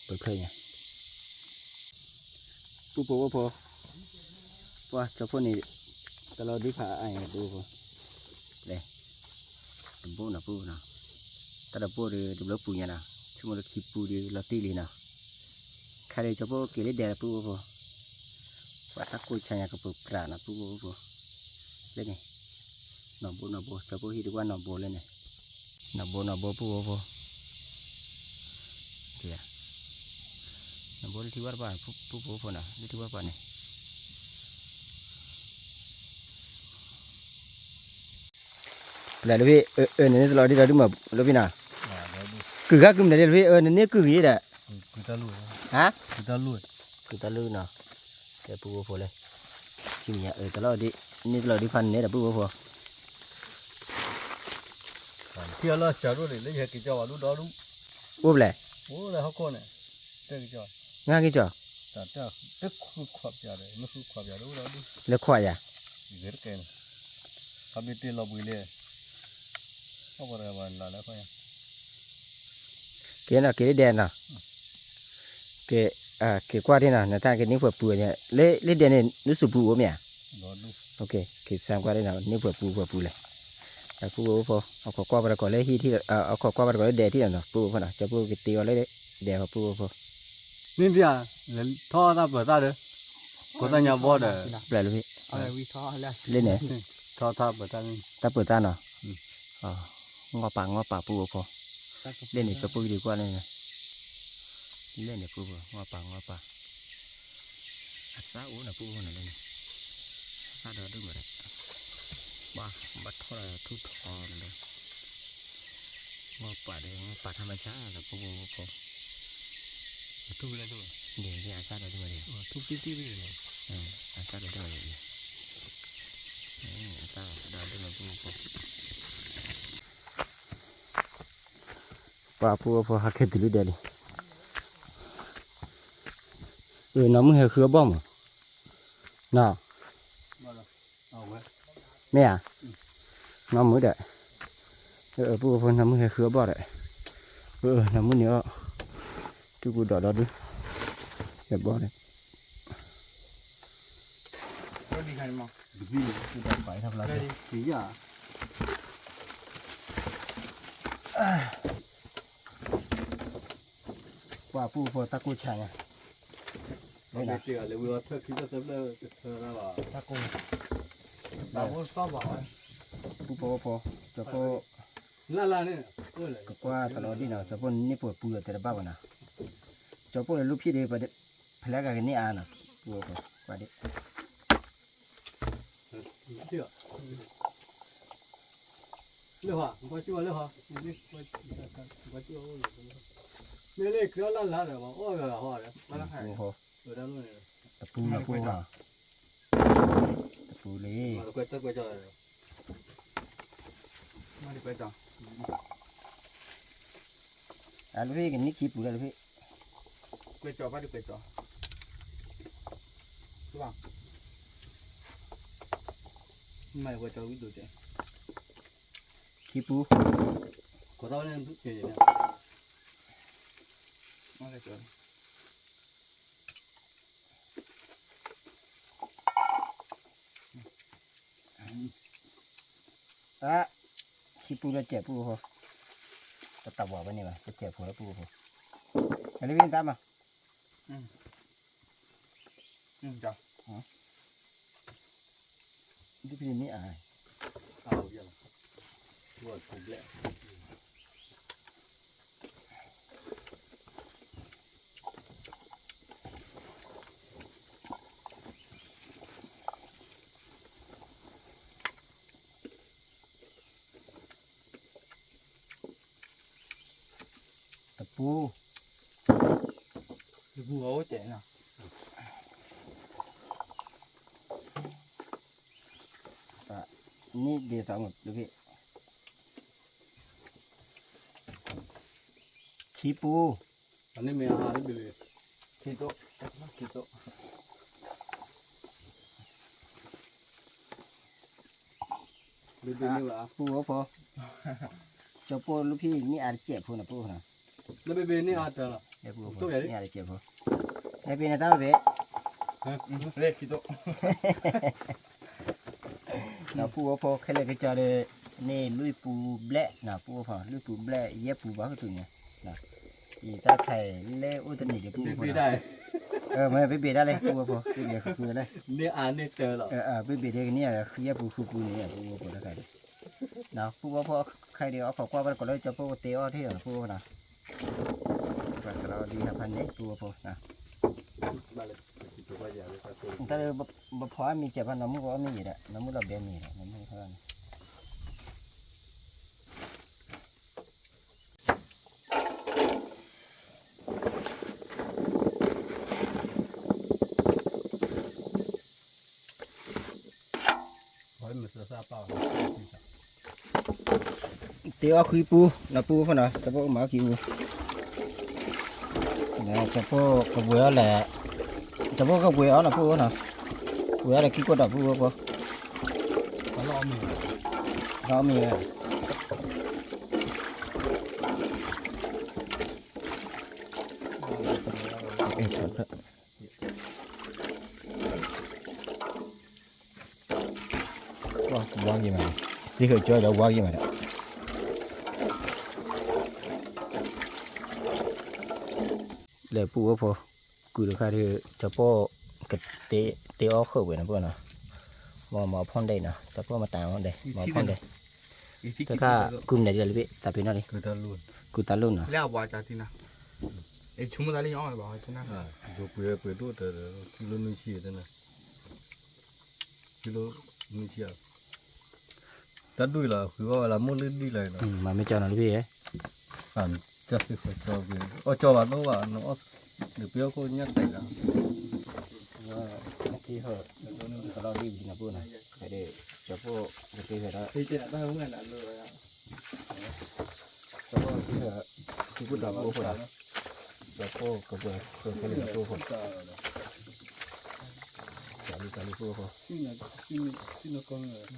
ပချၢညါ, ပူဖိဝဲဖိ, ပှၤကၠီၤဖိန့ၣ်, တလီၤဒုးဖးအံၤပူဖိ, လဲၤ, တဘိနီၤပူနီၤ, တၢ်တဘိဒီးတဘျီပူၤညါနီၤ, ဆိကမိၣ်လၢခံပူၤဒီးလီၤတံၢ်လံနီၤ, ခါဒီးကၠီၤဖိက့ၤလၢဒဲးလီၤပူဖိဖိ ပှၤတၢ်ကိၢ်ဆါညါကပၢၤပြးနီၤ ပူဖိဖိ, လၢန့ၣ်, နီၢ်ဘိ နီၢ်ဘိ ကၠီၤဖိဟံၣ်တကွၢ်နီၢ်ဘိလၢန့ၣ်, နီၢ်ဘိ နီၢ်ဘိ ပူဖိဖိ, နီၢ်ဘိလၢထံဝၢ်တပၤ ပူဖိဖိနီၤ လၢထံဝၢ်တပၤန့ၣ်, ပျဲၢ်လၢဖဲ အၢ နန့ၢ်တလီၤဒ်လီၤဒုးမးလၢဖဲနီၤ, ကုၢ်ဂၤကုၢ်မနုၤဒ်လၢဖဲ အၢ နန့ၢ်ကုၢ်ဂ့ၤဒီး, ဟါ, ကုၢ်တၢ်လုၢ်နီၤ, ကဲပူဖိဖိလဲၣ်, ခံမံၤညါအၢတလီၤဒ်, န့ၢ်တလီၤဒ်ဖးန့ၣ်ဒီးပူဖိဖိ, ထံအလီၢ်စၢၤဒိၣ်န့ၣ် လၢယဟဲက့ၤကၠီဘၣ်ဒူၣ်ဒီဒူၣ်, အိၣ်ဖျဲၣ်, အိၣ်လၢဟီၣ်ခိၣ်န့ၣ်, တဲက့ၤကၠီ, ငါက့ၤကၠီ, တၢ်တၢ်တခုခွးပၠးဒီး မ့ၢ်ခုခွးပၠးဒီး လၢခွးယၤ, ဂ့ၤတကဲန့ၣ်, ခါဘ့ၣ်တ့ၢ်လီၤဘှံးလံ, ဟီၣ်ပှၤတဂၤဘၣ်လၢခွးယၤ, က့ၤနီၤ က့ၤလၢဒဲးနီၤ, က့ၤ, က့ၤကွၢ်ဒ်နီၤ နတၢ်ကန့ၢ်ပှဲၤပူၤန့ၣ်, လၢဒဲးန့ၣ် နုၢ်စူၤပူၤအိၣ်မ့ၢ်ဧါ, က့ၤစမ်းကွၢ်ဒ်နီၤ န့ၢ်ပှဲၤပူၤပှဲၤပူၤလဲၣ်, အပူဖိဖိ, အခီၣ်ကွၢ်ပှၤတကိးလၢဟံၣ်ထံၣ်, အခီၣ်ကွၢ်ပှၤတကိးလၢဒဲးထံၣ်နီၤ ပူဖိဖိနီၤ ကၠီဖိကတ့အီၤလၢဒဲးအီၤပူဖိဖိ, မ့ၢ်ဒ်ဧါ, လဲၤထီၣ်တၢ်ပၢၤသၣ်ဒီး, ကိးသၣ်ညါဘီဒီး, ပျဲၢ်လၢဖဲ, လၢန့ၣ်, ထီၣ်တၢ်ပၢၤသၣ်, တၢ်ပၢၤသၣ်နီၤ, ငီၢ်ပာ်ငီၢ်ပာ်ပူဖိဖိ, လၢန့ၣ်ကၠီဖိကဒုးကွၢ်လၢန့ၣ်, လၢန့ၣ်ပူဖိ ငီၢ်ပာ်ငီၢ်ပာ်, အသၣ်အိၣ်နီၤပူဖိနီၤလၢန့ၣ်, အသၣ်ဒီးဒိၣ်မးဒီး, ဘၣ်, ဘၣ်ထီၣ်ဒီးထူၣ်ထီလီၤ, ငီၢ်ပာ်ဒီးငီၢ်ပာ်ထါမဆါလီၤပူဖိဖိ, ထူၣ်ဖဲလဲၣ်, န့ၣ်အသၣ်ဒီးဒိၣ်မးဒီး, ထူၣ်တံၢ်တံၢ်လီၤ, အသၣ်ဒီးဒိၣ်မးဒီး, အသၣ်ဒီးဒိၣ်မးပူဖိဖိ ပှၤပူဖိဟးကဲတုၤလၢဒဲးလံ, နီၢ်မုၢ်ဟဲဃုအဘီၣ်မး, နီၢ်, မ့ၢ်ဧါ, နီၢ်မုၢ်ဒီး, ပူဖိနီၢ်မုၢ်ဟဲဃုအဘီၣ်ဒီး, နီၢ်မုၢ်န့ၣ်အီၤ, တုၤကူဒီးဒီဒု, ဟဲဘီၣ်ဒီး ပှၤပူဖိတၢ်ကိၢ်ဆါညါ, တၢ်ကိၢ်, ပူဖိဖိ, ကၠီဖိ, ကကွၢ်တလီၤဒ်နီၤ ကၠီဖိန့ၢ်ပှဲၤပူဒီးတဲတဘၣ်ဘၣ်နီၤ, ကၠီဖိန့ၣ်လူၤဖံးဒီး ဖဲလဲၣ်ကကန့ၢ်အါနီၤ, ပူဖိကွၢ်ဒ် လၢဟီ, ကွၢ်ကၠူၣ်လၢဟီ, မ့ၢ်လၢခရံာ်လၢ်လၢ်ဒီး အီၣ်ဂၤဂၤဟီဒီး, တပူလီၤပူလီၤ, တပူလံ, အလၢဖဲကန့ၢ်ခံပူလၢလၢဖဲ, ကွဲးကၠီၤဘၣ်ဒီးကွဲးကၠီၤ, မ့ၢ်ကွဲးကၠီၤဝံၤဒိၣ်ကဲ, ခံပူ, ကိးသီၣ်ဝဲန့ၣ်, ခံပူလၢကဲးပူဖိ, တတၢ်ဝဲန့ၣ်ဘၣ် ကဲးဖိလၢပူဖိ, အလၢဖဲတၢ်မး, ဒ်ဖဲန့ၣ်အါ, တပူ, တပူအအိၣ်တဲနီၤ, န့ၣ်ဒ်သိးမ့ၢ်လၢဖဲ, ခံပူ, အန့ၣ်မ့ၢ်အဟးလၢဘ့ၣ်လံ, ခံတိ, ခံတိ, တ ဘ့ၣ်ဘ့ၣ်န့ၣ်ဘၣ် ပူဖိဖိ, ကၠီပိၢ်လူၢ်ဖံးန့ၢ်အါတစဲးဖိနီၤ ပူဖိနီၤ, လၢဘ့ၣ်ဘ့ၣ်န့ၢ်အါတၢ်လီၤ, လၢပူဖိဖိန့ၢ်အါတစဲးဖိ, ဟဲပ့ၤန့ၣ်တၢ်ဘ့ၣ်ဘ့ၣ်, လၢခံတိၣ် ဒီးပူဖိဖိခဲလၢာ်ကစၢ်ဒီး န့ၢ်လွံၢ်ပူၤဘျဲၣ်နီၤ ပူဖိဖိ လွံၢ်ပူၤဘျဲၣ် ယဲၢ်ပူၤဘၣ်ဃုာ်တုၤန့ၣ်, ယတၢ်တခါအံၤ လၢအိၣ်တနံၤဒီးပူဖိဖိနီၤ, မ့ၢ်ဘ့ၣ်ဘ့ၣ်ဒၣ်လဲၣ် ပူဖိဖိ ဘ့ၣ်ဘ့ၣ်ဃုာ်ဃုာ်လၢ ဘ့ၣ်ဘ့ၣ်ဒ်ကန့ၢ်ယဲၢ်ပူၤဃုပူၤန့ၣ် ပူဖိဖိတခါအံၤ, ပူဖိဖိခဲအံၤဒီး အီၣ်ခိးကွၢ်ဘၣ်တကိးလၢကၠီပိၢ်ကတဲအီၣ်ထံၣ်အီၤ ပူဖိဖိနီၤ, ပှၤကရီဒ်ဟးဖးန့ၣ် ပူဖိဖိနီၤ တၢ်လၢပဖီအီၣ်မ့ၤစဲးဖးနီၤမုၣ်ကအီၣ်မ့ၤယဲၤဒီး နီၤမုၣ်လီၤဘဲမ့ၤဒီး နီၤမုၣ်ဖီအီၣ်န့ၣ် တ့အီၣ်ဃံပူ နီၤပူဖိနီၤ ကၠီပိၢ်ကမၤအီၣ်ခံပူ, ကၠီပိၢ်ကဝဲၤအီၣ်လဲၣ်, ကၠီပိၢ်ကဝဲၤအီၣ်နီၤပူဖိနီၤ, ဝဲၤအီၣ်ဒီးခံကွီၢ်ဒီးပူဖိဖိ, လီၤအီၣ်မ့ၤဝဲ ဝါက့ၤမး, ဒ်ဃုာ်ကၠီဒီးဝါက့ၤမးဒီး လဲၤပူဖိဖိ, ကုၢ်တခါဒီး ကၠီပိၢ်ကတ့အီၣ်ဃုာ်ဝဲနီၤပူဖိနီၤ, မ့ၢ်မၤဖီၣ်ဒဲးနီၤ ကၠီပိၢ်မၤတၢ်အီၣ်ဒဲး မၤဖီၣ်ဒဲး, တခါကုၢ်မနုၤဒ်လဲၣ်တဘ့ၣ် တၢ်ဖံးနီၣ်လံ, ကုၢ်တၢ်လိၣ်နီၤ လၢအဝါကၢ်ထံနီၤ, ပှ့ၤပှ့ၤဒိၣ်တၢ် ကံလိနွံဆံတနီၤ, ကံလိနွံဆံ, တၢ်ဒွံၣ်လီၤ ဃုအီၣ်ဝဲလၢမိၢ်လၢဒံၣ်လီၤနီၤ, မၤမ့ၢ်ကၠီနီၤတဘ့ၣ်, ကၠီသ့ၣ်ဃီကၠီပှ့ၤ အီၣ်ကၠီဘၣ်နီၣ်ဘၣ်နီၤ, ဒီးပှ့ၤအီၣ်ခိၣ်ညၣ်တဲာ်လီၤ, ကဟၢၣ် ကလီၤဒ်ဝံၤနီၤပူၤနီၤ, ဒီး ကၠီပိၢ်ကတ့ဟၢၣ်ဒီး ကၠီပိၢ်ကတ့ဟၢၣ် ထံကူၣ်ဒီးပူဖိနီၤ, ကၠီပိၢ်ကပှဲၤဃုာ်ခဲလၢာ်ပူဖိ, ကၠီလံကၠီလံပူဖိ,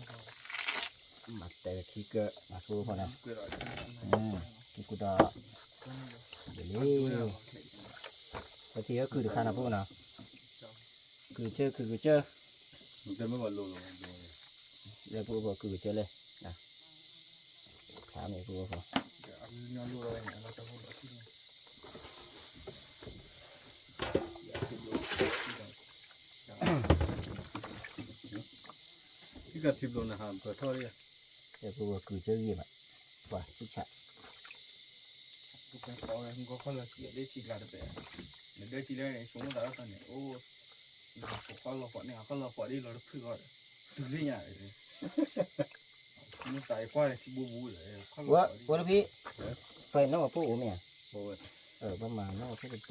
မၤတဲထံကၢၣ်နၤပူဖိနီၤ, ထံကူၣ်ဒီး ယလံ, ပထံၣ်အကုၢ်တခါနၤပူဖိနီၤ, ကုၢ်ကစၢၢ်ကုၢ်ကစၢၢ်, လၢပူဖိကုၢ်ကစၢၢ်လဲၣ်, ဖျါမ့ၢ်ပူဖိ ထံကၢၣ်ထံဘျိနဟးပၢၢ်ထီၣ်လံ, ပူဖိကုၢ်ကစၢၢ်ဂံၢ်ဘၣ်, ပှၤဆံဆး ကပှဲၤဃီဝဲ မူကီၢ်ခီၣ်လီၤစံးအဒ့ထံကျါတပဲာ်, နဒၢထံလၢန့ၣ် ဆိကမိၣ်သးလီၤသးန့ၣ် အိၣ် နဟးပိာ်ခီၣ်လီၤပှၤန့ၣ် ဟးခီၣ်လီၤပှၤဒ်လီၤတဖုၣ်ဃီဒီး တုၤလၢညါ မ့ၢ်သးအံၤကွၢ်လၢထံဘိဘူဒီး ခီၣ်လီၤပှၤဒ် ဝဲတဖံး ပှဲၤနီၣ်ဝဲဖိအိၣ်မ့ၢ်ဧါ, ဘၣ်မၤနီၣ်ဝဲဖိတက့ၢ်,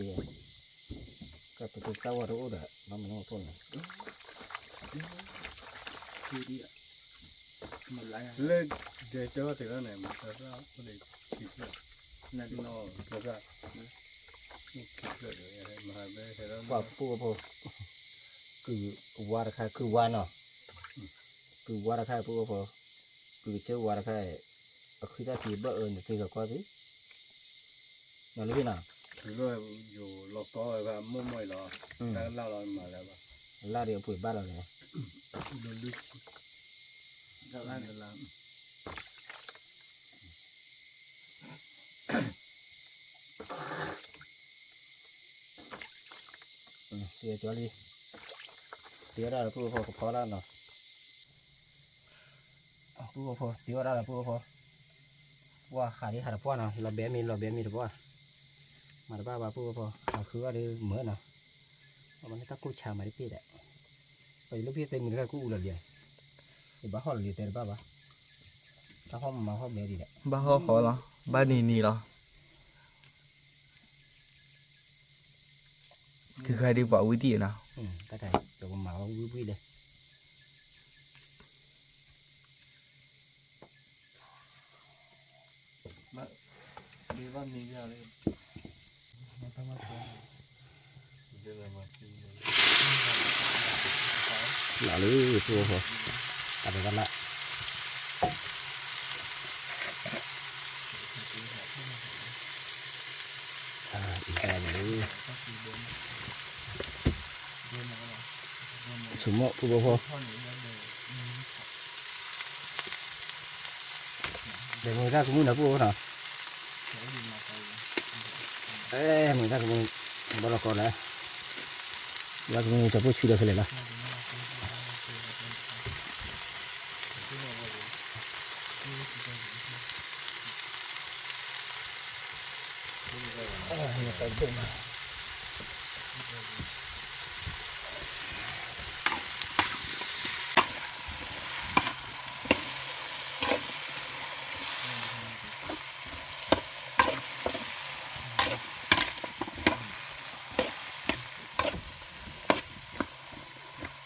ကပတုာ်သၣ်ဝီတအိၣ်ဒီး ဘၣ်မၤနီၣ်ဝဲဖိန့ၣ် လၢဒဲကၠီတ့ၢ်လီၤန့ၣ် မၤသၣ်အိၣ်လၢခံဖျၢၣ်, နီၢ်သၣ်, ပှၤပူဖိ, ကုၢ်ဝါတခါ ကုၢ်ဝါနီၤ, ကုၢ်ဝါတခါပူဖိ, ကုၢ်ကစၢၢ်ဝါတခါ, အဃံတၢ်ထံဘၣ်အၢနသ့ၣ်ကီၢ်သ့ၣ်, နီၤလၢဖံနီၤ, လီၤကီဝဲမိၢ်မိၢ်အံၤလီၤ, တၢ်ကလၢ်လီၤမၤလၢဘၣ်, လၢ်ဒီးအပှ့ၤဘၣ်လီၤန့ၣ်, တၢ်ကလၢ် တၢ်ကလၢ် တ့အီၤကၠီလံ, တ့အီၤဒၣ်လၢပူဖိကဖီဒၣ်နီၤ, ပူဖိတ့အီၤဒၣ်လၢပူဖိ, ပှၢ်ဟးဒ်ဟးတပှၢ်နီၤ လီၤဘဲမ့ၤ လီၤဘဲမ့ၤတပှၢ်, မၤတဘၣ်ဘၣ်ပူဖိ, ဟးဃုအီၣ်ဒီးမၢနီၤ, အမ့ၢ်တၢ်ကိၢ်ဆါမၤတပ့ၢ်ဒီး, ပှၤယလၢဖံသ့ၣ်မုၢ်တခါကူၣ်အူလီၤဘျီ, ယဘၣ်ဟီၣ်လီၤလံၤတဲတဘၣ်ဘၣ်, တၢ်ဟီၣ်မၤဟီၣ်ဘဲဒံးဒီး, ဘၣ်ဟီၣ်ဃီလီၤ, ဘၣ်နံၤနံၤလီၤ တုၤခါဒ်ပှၤဝံၤတံၢ်နီၤ, တၢ်ခါအံၤ ကမၤဝဲဝံၤဝံၤလံ, လၢလံပူဖိ, တၢ်ဒိးတၢ်လၢ်, ဆိမိၣ်ပူဖိဖိ, လဲၤမုာ်တၢ်ကမူၣ်နီၤ ပူဖိနီၤ, အဲ မုာ်တၢ်ကမူၣ်, ဘီလီၤကီလၢ တၢ်ကမူၣ် ကၠီၤပိၢ်ဆူဒီးဖဲလဲၣ်လီၤ.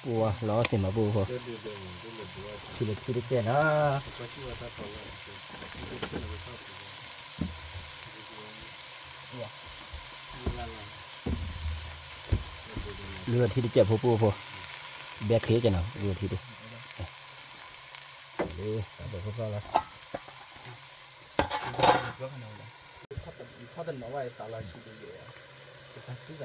ပူဝဲလီၤစ့ၢ်မး ပူဖိ, ထံလၢထံတစဲးနီၤ, လုၢ်ထံတစဲးဖိ ပူဖိ, ဘဲခ့ကနီၤ လုၢ်ထံတ, လၢတၢ်ဘၢဖိဖျီလီၤ. တၢ်တ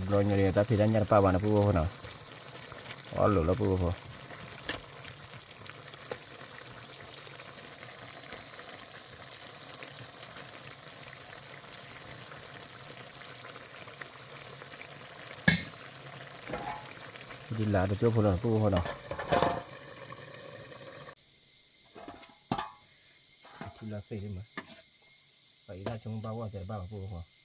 ဘျီညါဒီး တၢ်ဖံးတၢ်ညၣ်တပာ်ဘၣ်နီၤ ပူဖိဖိနီၤ, အီၣ်လိာ်လီၤ ပူဖိဖိ. ဒ်လၢတကၠိဖိလီၤ ပူဖိဖိနီၤ, ထံလီၤသ့ၣ်လံမး, ပှၤအံၤလၢဆိကမိၣ်ဘၣ်ဝဲသဲးတဘၣ်ဘၣ် ပူဖိဖိ.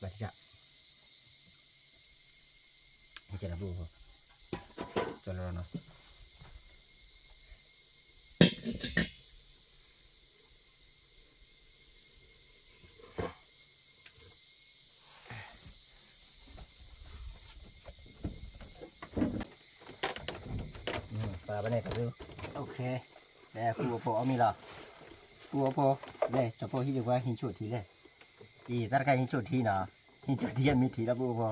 ဘၣ်တၢ်, ဟဲကဲလီၤ ပူဖိဖိ, ကၠီလီၤနီၤ. ပာ်ဘၣ်န့ၣ်ကသု, လဲၤ ပူဖိဖိအီၣ်မ့ၤလီၤ, ပူဖိဖိ, လဲၤ ကၠီၤဖိဟံၣ်တခွါဟံးဆိၣ်ထံလဲၣ်, အံၤ တၢ်တခါဟံးဆိၣ်ထံနီၤ, ဟံးဆိၣ်ထံအမ့ၢ်ထံလီၤ ပူဖိဖိ,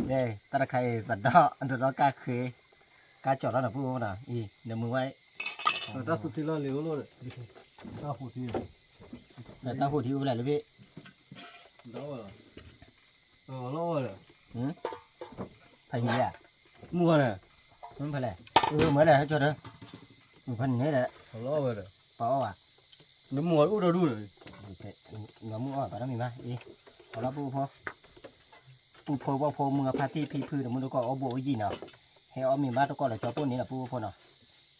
လဲၤ တၢ်တခါအံၤ သဒီၣ် သဒီၣ်ကၢ်ဃ့, ကၢ်ကၠီၤလီၤနီၤ ပူဖိဖိနီၤ, အံၤ နမုာ်ဝဲ တၢ်သူထံလီၤလံၤအိၣ်လိၣ်, တၢ်ဟူးထံ, တၢ်ဟူးထံအိၣ်ဖဲလဲၣ်လၢဖဲ, လီၤဝဲလီၤ, ဖဲဟံးဧါ, မုၢ်ဂီၤန့ၣ်, မုၢ်ဖဲလဲၣ်, မုၢ်လဲၣ် ဟဲကၠီၤဒီး, မုၢ်ဖဲန့ၣ်ဒီး, လီၤဝဲဒီး, ပာ်အီၣ်ဘၣ်, နမုၢ်ဂီၤအိၣ်ဒီဒူၣ်ဒီး, နမုၢ်အီၣ်ဘၣ်ဒီးမ့ၢ်ဘၣ်, အံၤ, အီၣ်လီၤ ပူဖိဖိ ပူဖိဝဲဖိ မုၢ်အဖါတံၢ်ဖံဖု တမုၢ်တကိး အိၣ်ဘှံးအိၣ်ယံာ်နီၤ, ဟဲအီၣ်မ့ၤဘၣ်တကိးလၢကၠီၤပိၢ်န့ၣ်လီၤ ပူဖိဖိနီၤ,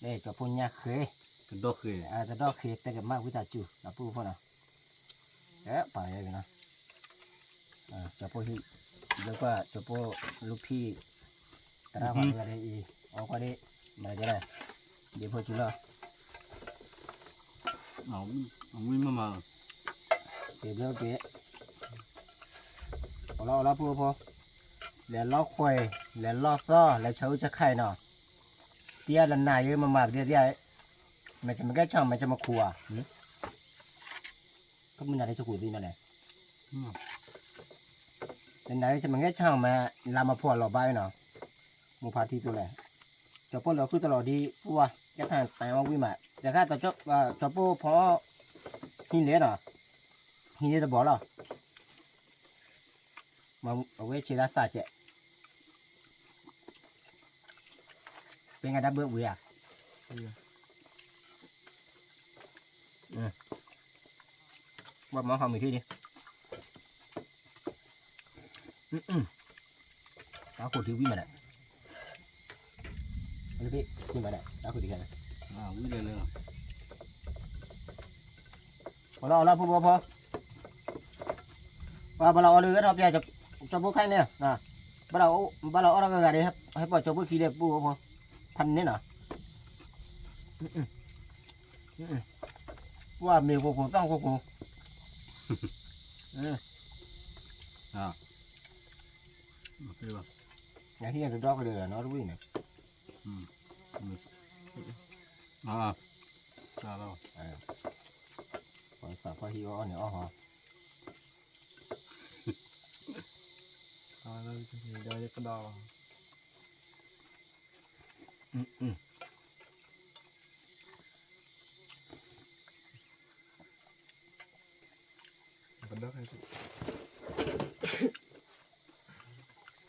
လၢကၠီၤပိၢ်ညၣ်ဃ့, တဒိၣ်ဃ့, တဒိၣ်ဃ့ တဲကမၣ်ဝံသးစူၤလီၤ ပူဖိဖိနီၤ, ပာ်ဝဲနီၤ, ကၠီၤပိၢ်ဟံၣ်, လၢကွၢ်ကၠီၤပိၢ်လူဖံၣ်, သရၣ်ပှၤတဂၤဒ်အံၤ, အီၣ်ကွၢ်ဒ်, မၤကဲလဲၣ်, ဒ်ဖိစူၤလီၤ အဝံၣ်မးမး, က့ၤဘျီက့ၤ, အီၣ်လီၤအီၣ်လီၤ ပူဖိဖိ, လဲၤလီၢ်ခွဲး, လဲၤလီၢ်သီၣ်, လဲၤဆၢအုၣ်ဆၢခါအံၤနီၤ, တံၤအါလၢနၤယဲမၤမၤပဒံတံၤ, မ့ၢ်ကမ့ၢ်ကဲဆၣ် မ့ၢ်ကမၤခူဧါ, ကမုၢ်နၤဒ်ဆခူသံမးလဲၣ်, နၤဒ်ဆမ့ၢ်ကဲဆၣ်မး လါမၤဖှီၣ်လီၤဘၣ်နီၤ, မိၢ်ဖါတံၢ်သိးလဲၣ်, ကၠီၤပိၢ်လၢဃုသလီၤဒ်ပူၤဝါ, ကဲထီၣ်တၢ်အီၣ်ဝံၣ်မး, တခါ ကၠီၤပိၢ်ဖီ, ဟံးလဲၣ်နီၤ, ဟံးလဲၣ်တဘီလီၤ အဝဲဆံးလၢစၢ်ကဲး, ပ့ၤငါတၢ်ဘၢဝံၤဧါ, ဘၣ်မၤဟီမုၢ်ထံလံ, တၢ်ခိၣ်ထံဝံၣ်မးဒၣ်, လၢပ့ၤစံမးဒၣ် တၢ်ခိၣ်ထံခဲလၢာ်, ဝံၣ်လၢလၢ အီၣ်လီၤအီၣ်လီၤ ဖိဖိဖိ, ပှၤဘၣ်လီၤအီၣ်လၢဂဲၤထီၣ်ပျဲ ကၠီၤပိၢ်ခါန့ၣ်, ဘၣ်လီၤအီၣ်လီၤဂၤဂၤဒီး ဟဲပိာ်ကၠီၤပိၢ်ခံလၢပူၤဖိ, ဖးန့ၣ်နီၤ, ပှၤမ့ၤခိၣ်ခိၣ်သီၣ်ခိၣ်ခိၣ်, နဟံးတဒီကဒီးနီတဝံၣ်န့ၣ် အ တၢ်လီၤ ပှၤသးပှၢ်ဟံၣ်အီၣ်အီၣ်န့ၣ်အီၣ်ဟီ အလီၤ ဒီးယကဒီး ပကဒီးခဲ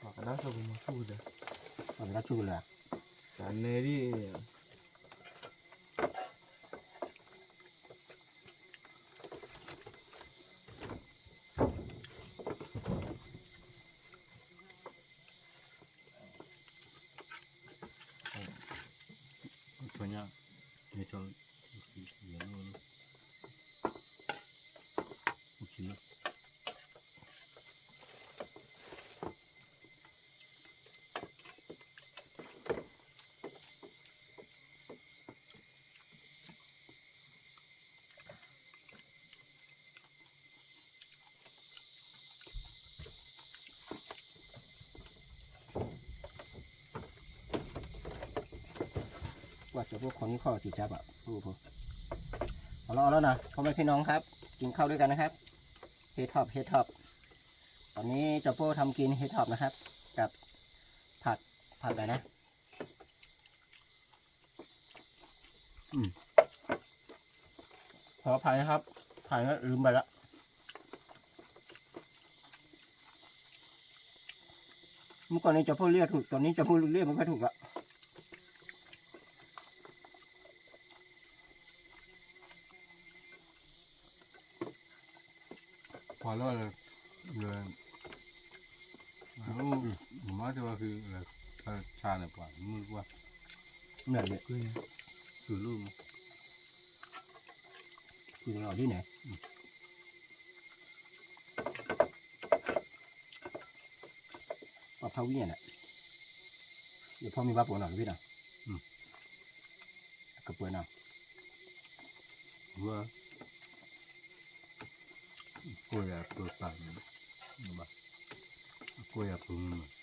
ပကဒီးဆိကမိၣ်ဆူၣ်ကဒီး ပကဒီးဆူၣ်ကဒီး တၢ်နဲဒ် ဖညါ န့ၣ် ကွၢ်စၢၤဖိခွံနံၣ်ခီၣ်စံးကါဘၣ် ဖိဖိ เอาละเอาแล้วนะพ่อแม่พี่น้องครับ กินข้าวด้วยกันนะครับ เฮดทอป เฮดทอป วันนี้เจ้าโป้ทำกินเฮดทอปนะครับ กับผัก ผักอะไรนะ อืม ขออภัยนะครับ ถ่ายแล้วลืมไปละ เมื่อก่อนนี้จะพูดเรียกถูก ตอนนี้จะพูดเรียกไม่ค่อยถูกละ ပှၤလၢ လၢ မၤတဲဝဲ ဆါန့ၣ်ပှၤမုၢ်ကွၢ် မ့ၢ်လၢ ကုၢ်လီၤဒ်န့ၣ် ပှၤဖးဝံၣ်ညါန့ၣ် ယဖီမ့ၢ်ဘၣ်ပှဲၤနီၤ တဘ့ၣ်နီၤ ကပှဲၤနီၤ ဝဲ ကိၢ်ယၤပှဲၤပာ်န့ၣ် ဘၣ် ကိၢ်ယၤပှဲၤမုၢ်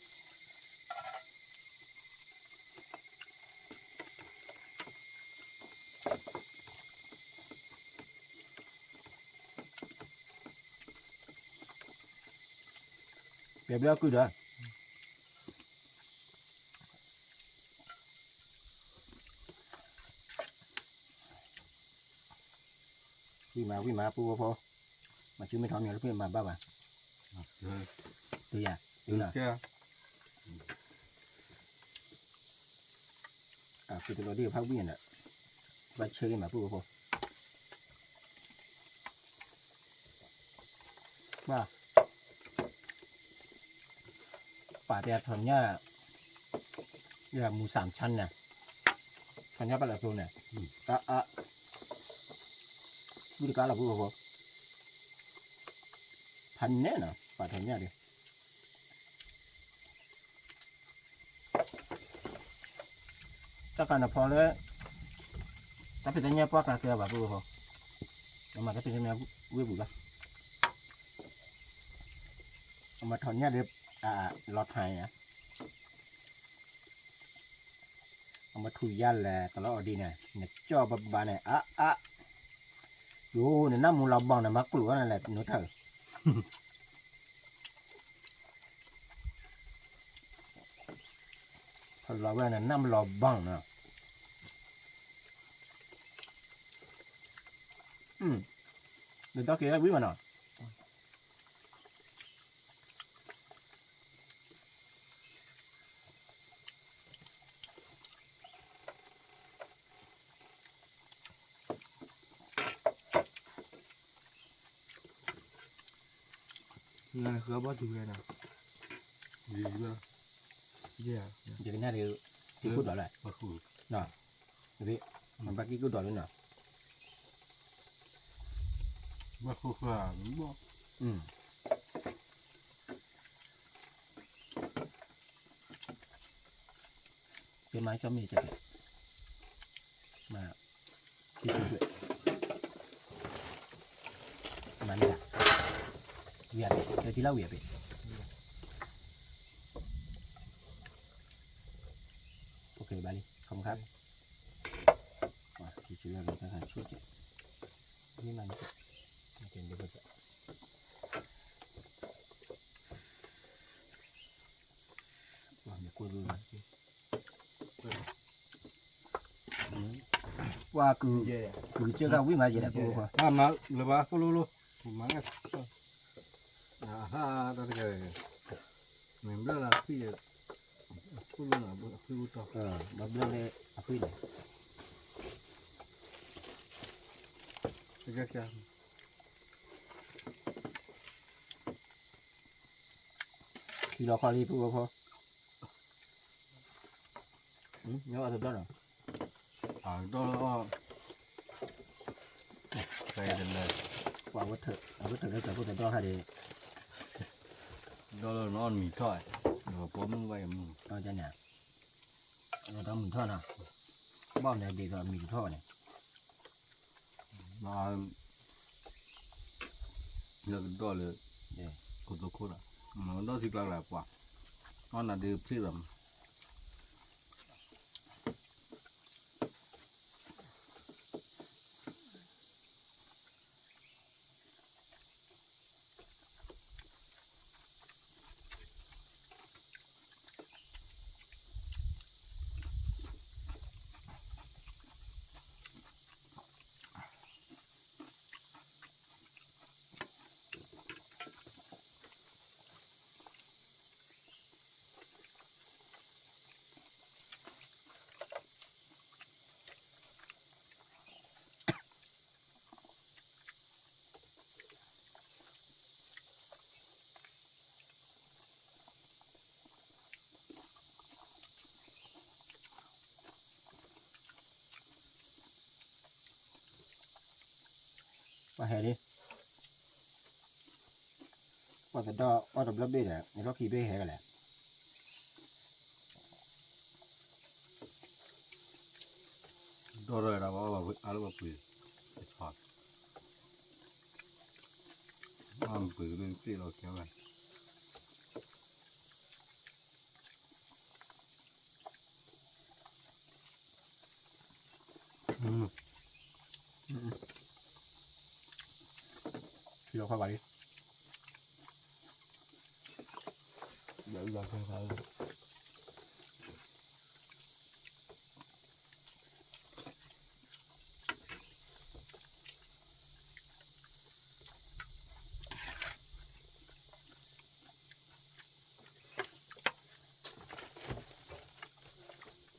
ပျဲဘျီကုၢ်ဒီး ဝံၣ်မး ဝံၣ်မး ပူဖိဖိ မၤစုမ့ၢ်ထီၣ်မ့ၢ်လၢပမၤဘၣ်ဘၣ် တုၤယၤ တုၤလီၤ အဃုတလီၤဒ်ဖးဝံၣ်န့ၣ် ဘၣ်ဆၢဂ့ၤမး ပူဖိဖိ ဘၣ် ပာ်တဲထီၣ်ညၣ် ယမူစၢ်ဆၣ်န့ၣ် ထီၣ်ညၣ်ပာ်လၢအကျိၤန့ၣ် အါအါ ဝံၣ်တကါလီၤ ပူဖိဖိ ဖးနဲၣ်နီၤ ပာ်ထီၣ်ညၣ်ဒီး တၢ်ကၤနဖီလၢ တၢ်ဖံးတၢ်ညၣ်ပှၢ်ကၤကဲဘၣ်ပူဖိ အမၤတၢ်ဖံးတၢ်ညၣ်ဝ့ၢ်ပူၤလီၤ အမၤထီၣ်ညၣ်ဒီး အလီၤထါယါ အမၤထူၣ်ယါလဲၣ် ကလီအီၤဒ်န့ၣ် နကၠီၣ်ဘၣ်ဘၣ်န့ၣ် အါအါ ယိၤ နနၢ်မူလီၤဘီၣ်န့ၣ် မၤကျိၤဝဲန့ၣ်လဲၣ် နိထၢၣ် ဖလီၤဝဲန့ၣ် နၢ်မူလီၤဘီၣ်နီၤ နဒီက့ၤဝံၤမးနီၤ နဃၢဘီၣ်တူၤလဲၣ်နီၤ, ယကနၣ်ဒီး က့ၤကူၣ်ဒီးလဲၣ်, နဘၣ်က့ၤကူၣ်ဒီးလၢနီၤ, ဘၣ်ဃုဃၢ်, က့ၤမၤကၠီမ့ၢ်တက့ၢ်, မၤ ခံဆံခွံ, မၤန့ၢ်ဒၣ်, ဝံၤအပ့ၤ, တထံၣ်လၢဝံၤအပ့ၤ, အိၣ်ခ့ဘၣ်လံ, ครับ 哇，提起来了，看看，谢谢。你那，你看，你看，你看，哇，你过来了。 ပှၤကုၤကၢကဝံၣ်မးယဲၢ်န့ၣ် ဖိခွါ အမၤလၢၤဘၣ် ဖိလိၤလိၤ မၤလၢၤ အဟါ တၢ်တကဲ မ့ၢ်ဘျၢလၢအဖှံ ဖိလိၤလၢအဖှံအိၣ်တီ ဘၣ်ဘျၢလၢအဖှံန့ၣ် တကဲကဲ ခံလီၤခီလံ ပုၢ်ဖိဖိ ညီအတဒီနီၤ အဒီလီၤ ပှၤဝဲထၢၣ် အဝဲထၢၣ်လၢတၢ်ဖိတၢ်ဒီခါဒီး ဒီလီၤနီၢ်မံၤထီၣ် ဒီးပိာ်မုၣ်ဘၣ်ယမုၢ် ဒီးန့ၣ် ဒီးမုၢ်ထီၣ်နီၤ ဘၣ်န့ၣ်ဒ်သိးမံၤတထီၣ်ဘၣ်န့ၣ် လၢကဒီၣ်လၢ ခိၣ်သိခိၣ်လီၤ ဒီးစံးကျါကျါပှၤ အီၣ်နၤဒုးဖျ့လီၤ ပှၤဟဲလံ ပှၤတဒီးအီၣ်တဘျီဘ့ၣ်ဒီး နလီၢ်ခံဘ့ၣ်ဟဲကလဲၣ် ဒီးဒီးဒီး အလၢပှၤပှ့ၤ အပှ့ၤကဘ့ၣ်က့ၣ်လီၤကဲဝဲ ခံလီၤခီဘၣ်လံ ဒီးလီၤခီဘၣ်လံ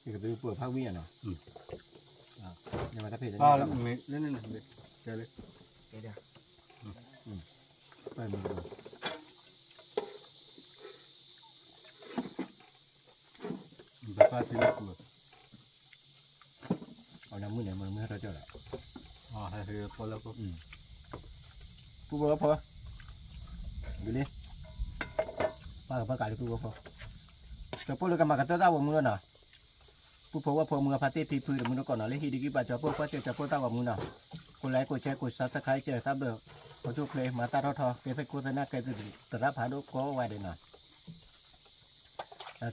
ယကသုပှဲၤဖးဝံၣ်ယၤနီၤ ယမၤတၢ်ဖဲလဲၣ် လၢန့ၣ် တဲလၢ တဲဒၣ် ပှဲၤမုၢ် ဘၣ်ဖးထံလၢပူၤ အဝဲန့ၣ်မုၢ်န့ၣ် မ့ၢ်မုၢ်ဟဲထီၣ်ကၠီလီၤ ပုၢ်ဖိဝဲၢ်ဖိ ဒ်လံ ပၢ်ကပၢ်ကးလံပုၢ်ဖိဝဲၢ်ဖိ ကၠီၤပိၢ်လၢကမၤကတၢၢ်တၢ်ဂီၤမူလီၤနီၤ ပုၢ်ဖိဝဲၢ်ဖိမုၢ်အဖါတ့ၢ်ဖံဖုတမုၢ်တကိးနီၤ လၢဟံၣ်ဒံကံပာ်ကၠီၤပိၢ်ကွၢ်စၢၤကၠီၤပိၢ်တၢ်ဂီၤမူနီၤ ကိးlike ကိးshare ကိးsubscribe စၢၤတၢ်ဘျၢ ဟီၣ်ခိၣ်ချ့ မၤတၢ်ထီၣ်ထီ ကဲသကိးသနၢ် ကဲသရၣ်ဖးဒိၣ်ကိးဂၤဒဲးနီၤ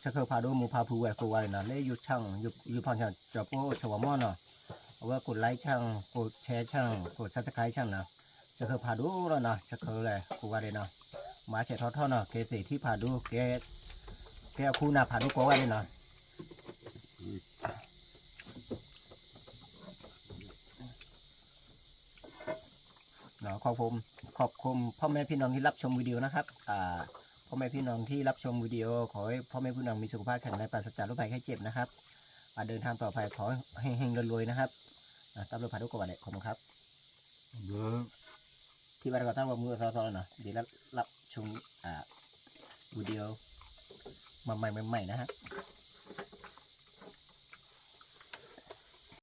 ဆၢခၢၣ်ဖးဒိၣ်မူဖးဖုဝဲကိးဂၤဒဲးနီၤ လၢ YouTube ဆၣ် ယိၤဖီၣ်ဆၣ် ကၠီၤပိၢ်ဆၢဝၤမီၢ်နီၤ အဝဲကိးlike ဆၣ် ကိးshare ဆၣ် ကိးsubscribe ဆၣ်နီၤ ဆၢခၢၣ်ဖးဒိၣ်လီၤနီၤ ဆၢခၢၣ်လဲၣ်ကိးဂၤဒဲးနီၤ မၤစဲးထီၣ်ထီၣ်နီၤ ကဲသ့ၣ်ထံၣ်ဖးဒိၣ် ကဲ ကဲအခိၣ်နၢ်ဖးဒိၣ်ကိးဂၤဒဲးနီၤ ขอบคุณ ขอบคุณพ่อแม่พี่น้องที่รับชมวิดีโอนะครับ อ่า พ่อแม่พี่น้องที่รับชมวิดีโอ ขอให้พ่อแม่พี่น้องมีสุขภาพแข็งแรง ปราศจากโรคภัยไข้เจ็บนะครับ อ่า เดินทางปลอดภัย ขอให้เฮงๆรวยๆนะครับ อ่า ตำรวจพาทุกคนเลย ขอบคุณครับ ที่บ้านก็ตั้งว่ามือซอๆเนาะ เดี๋ยวรับชม อ่า วิดีโอมาใหม่ๆนะครับ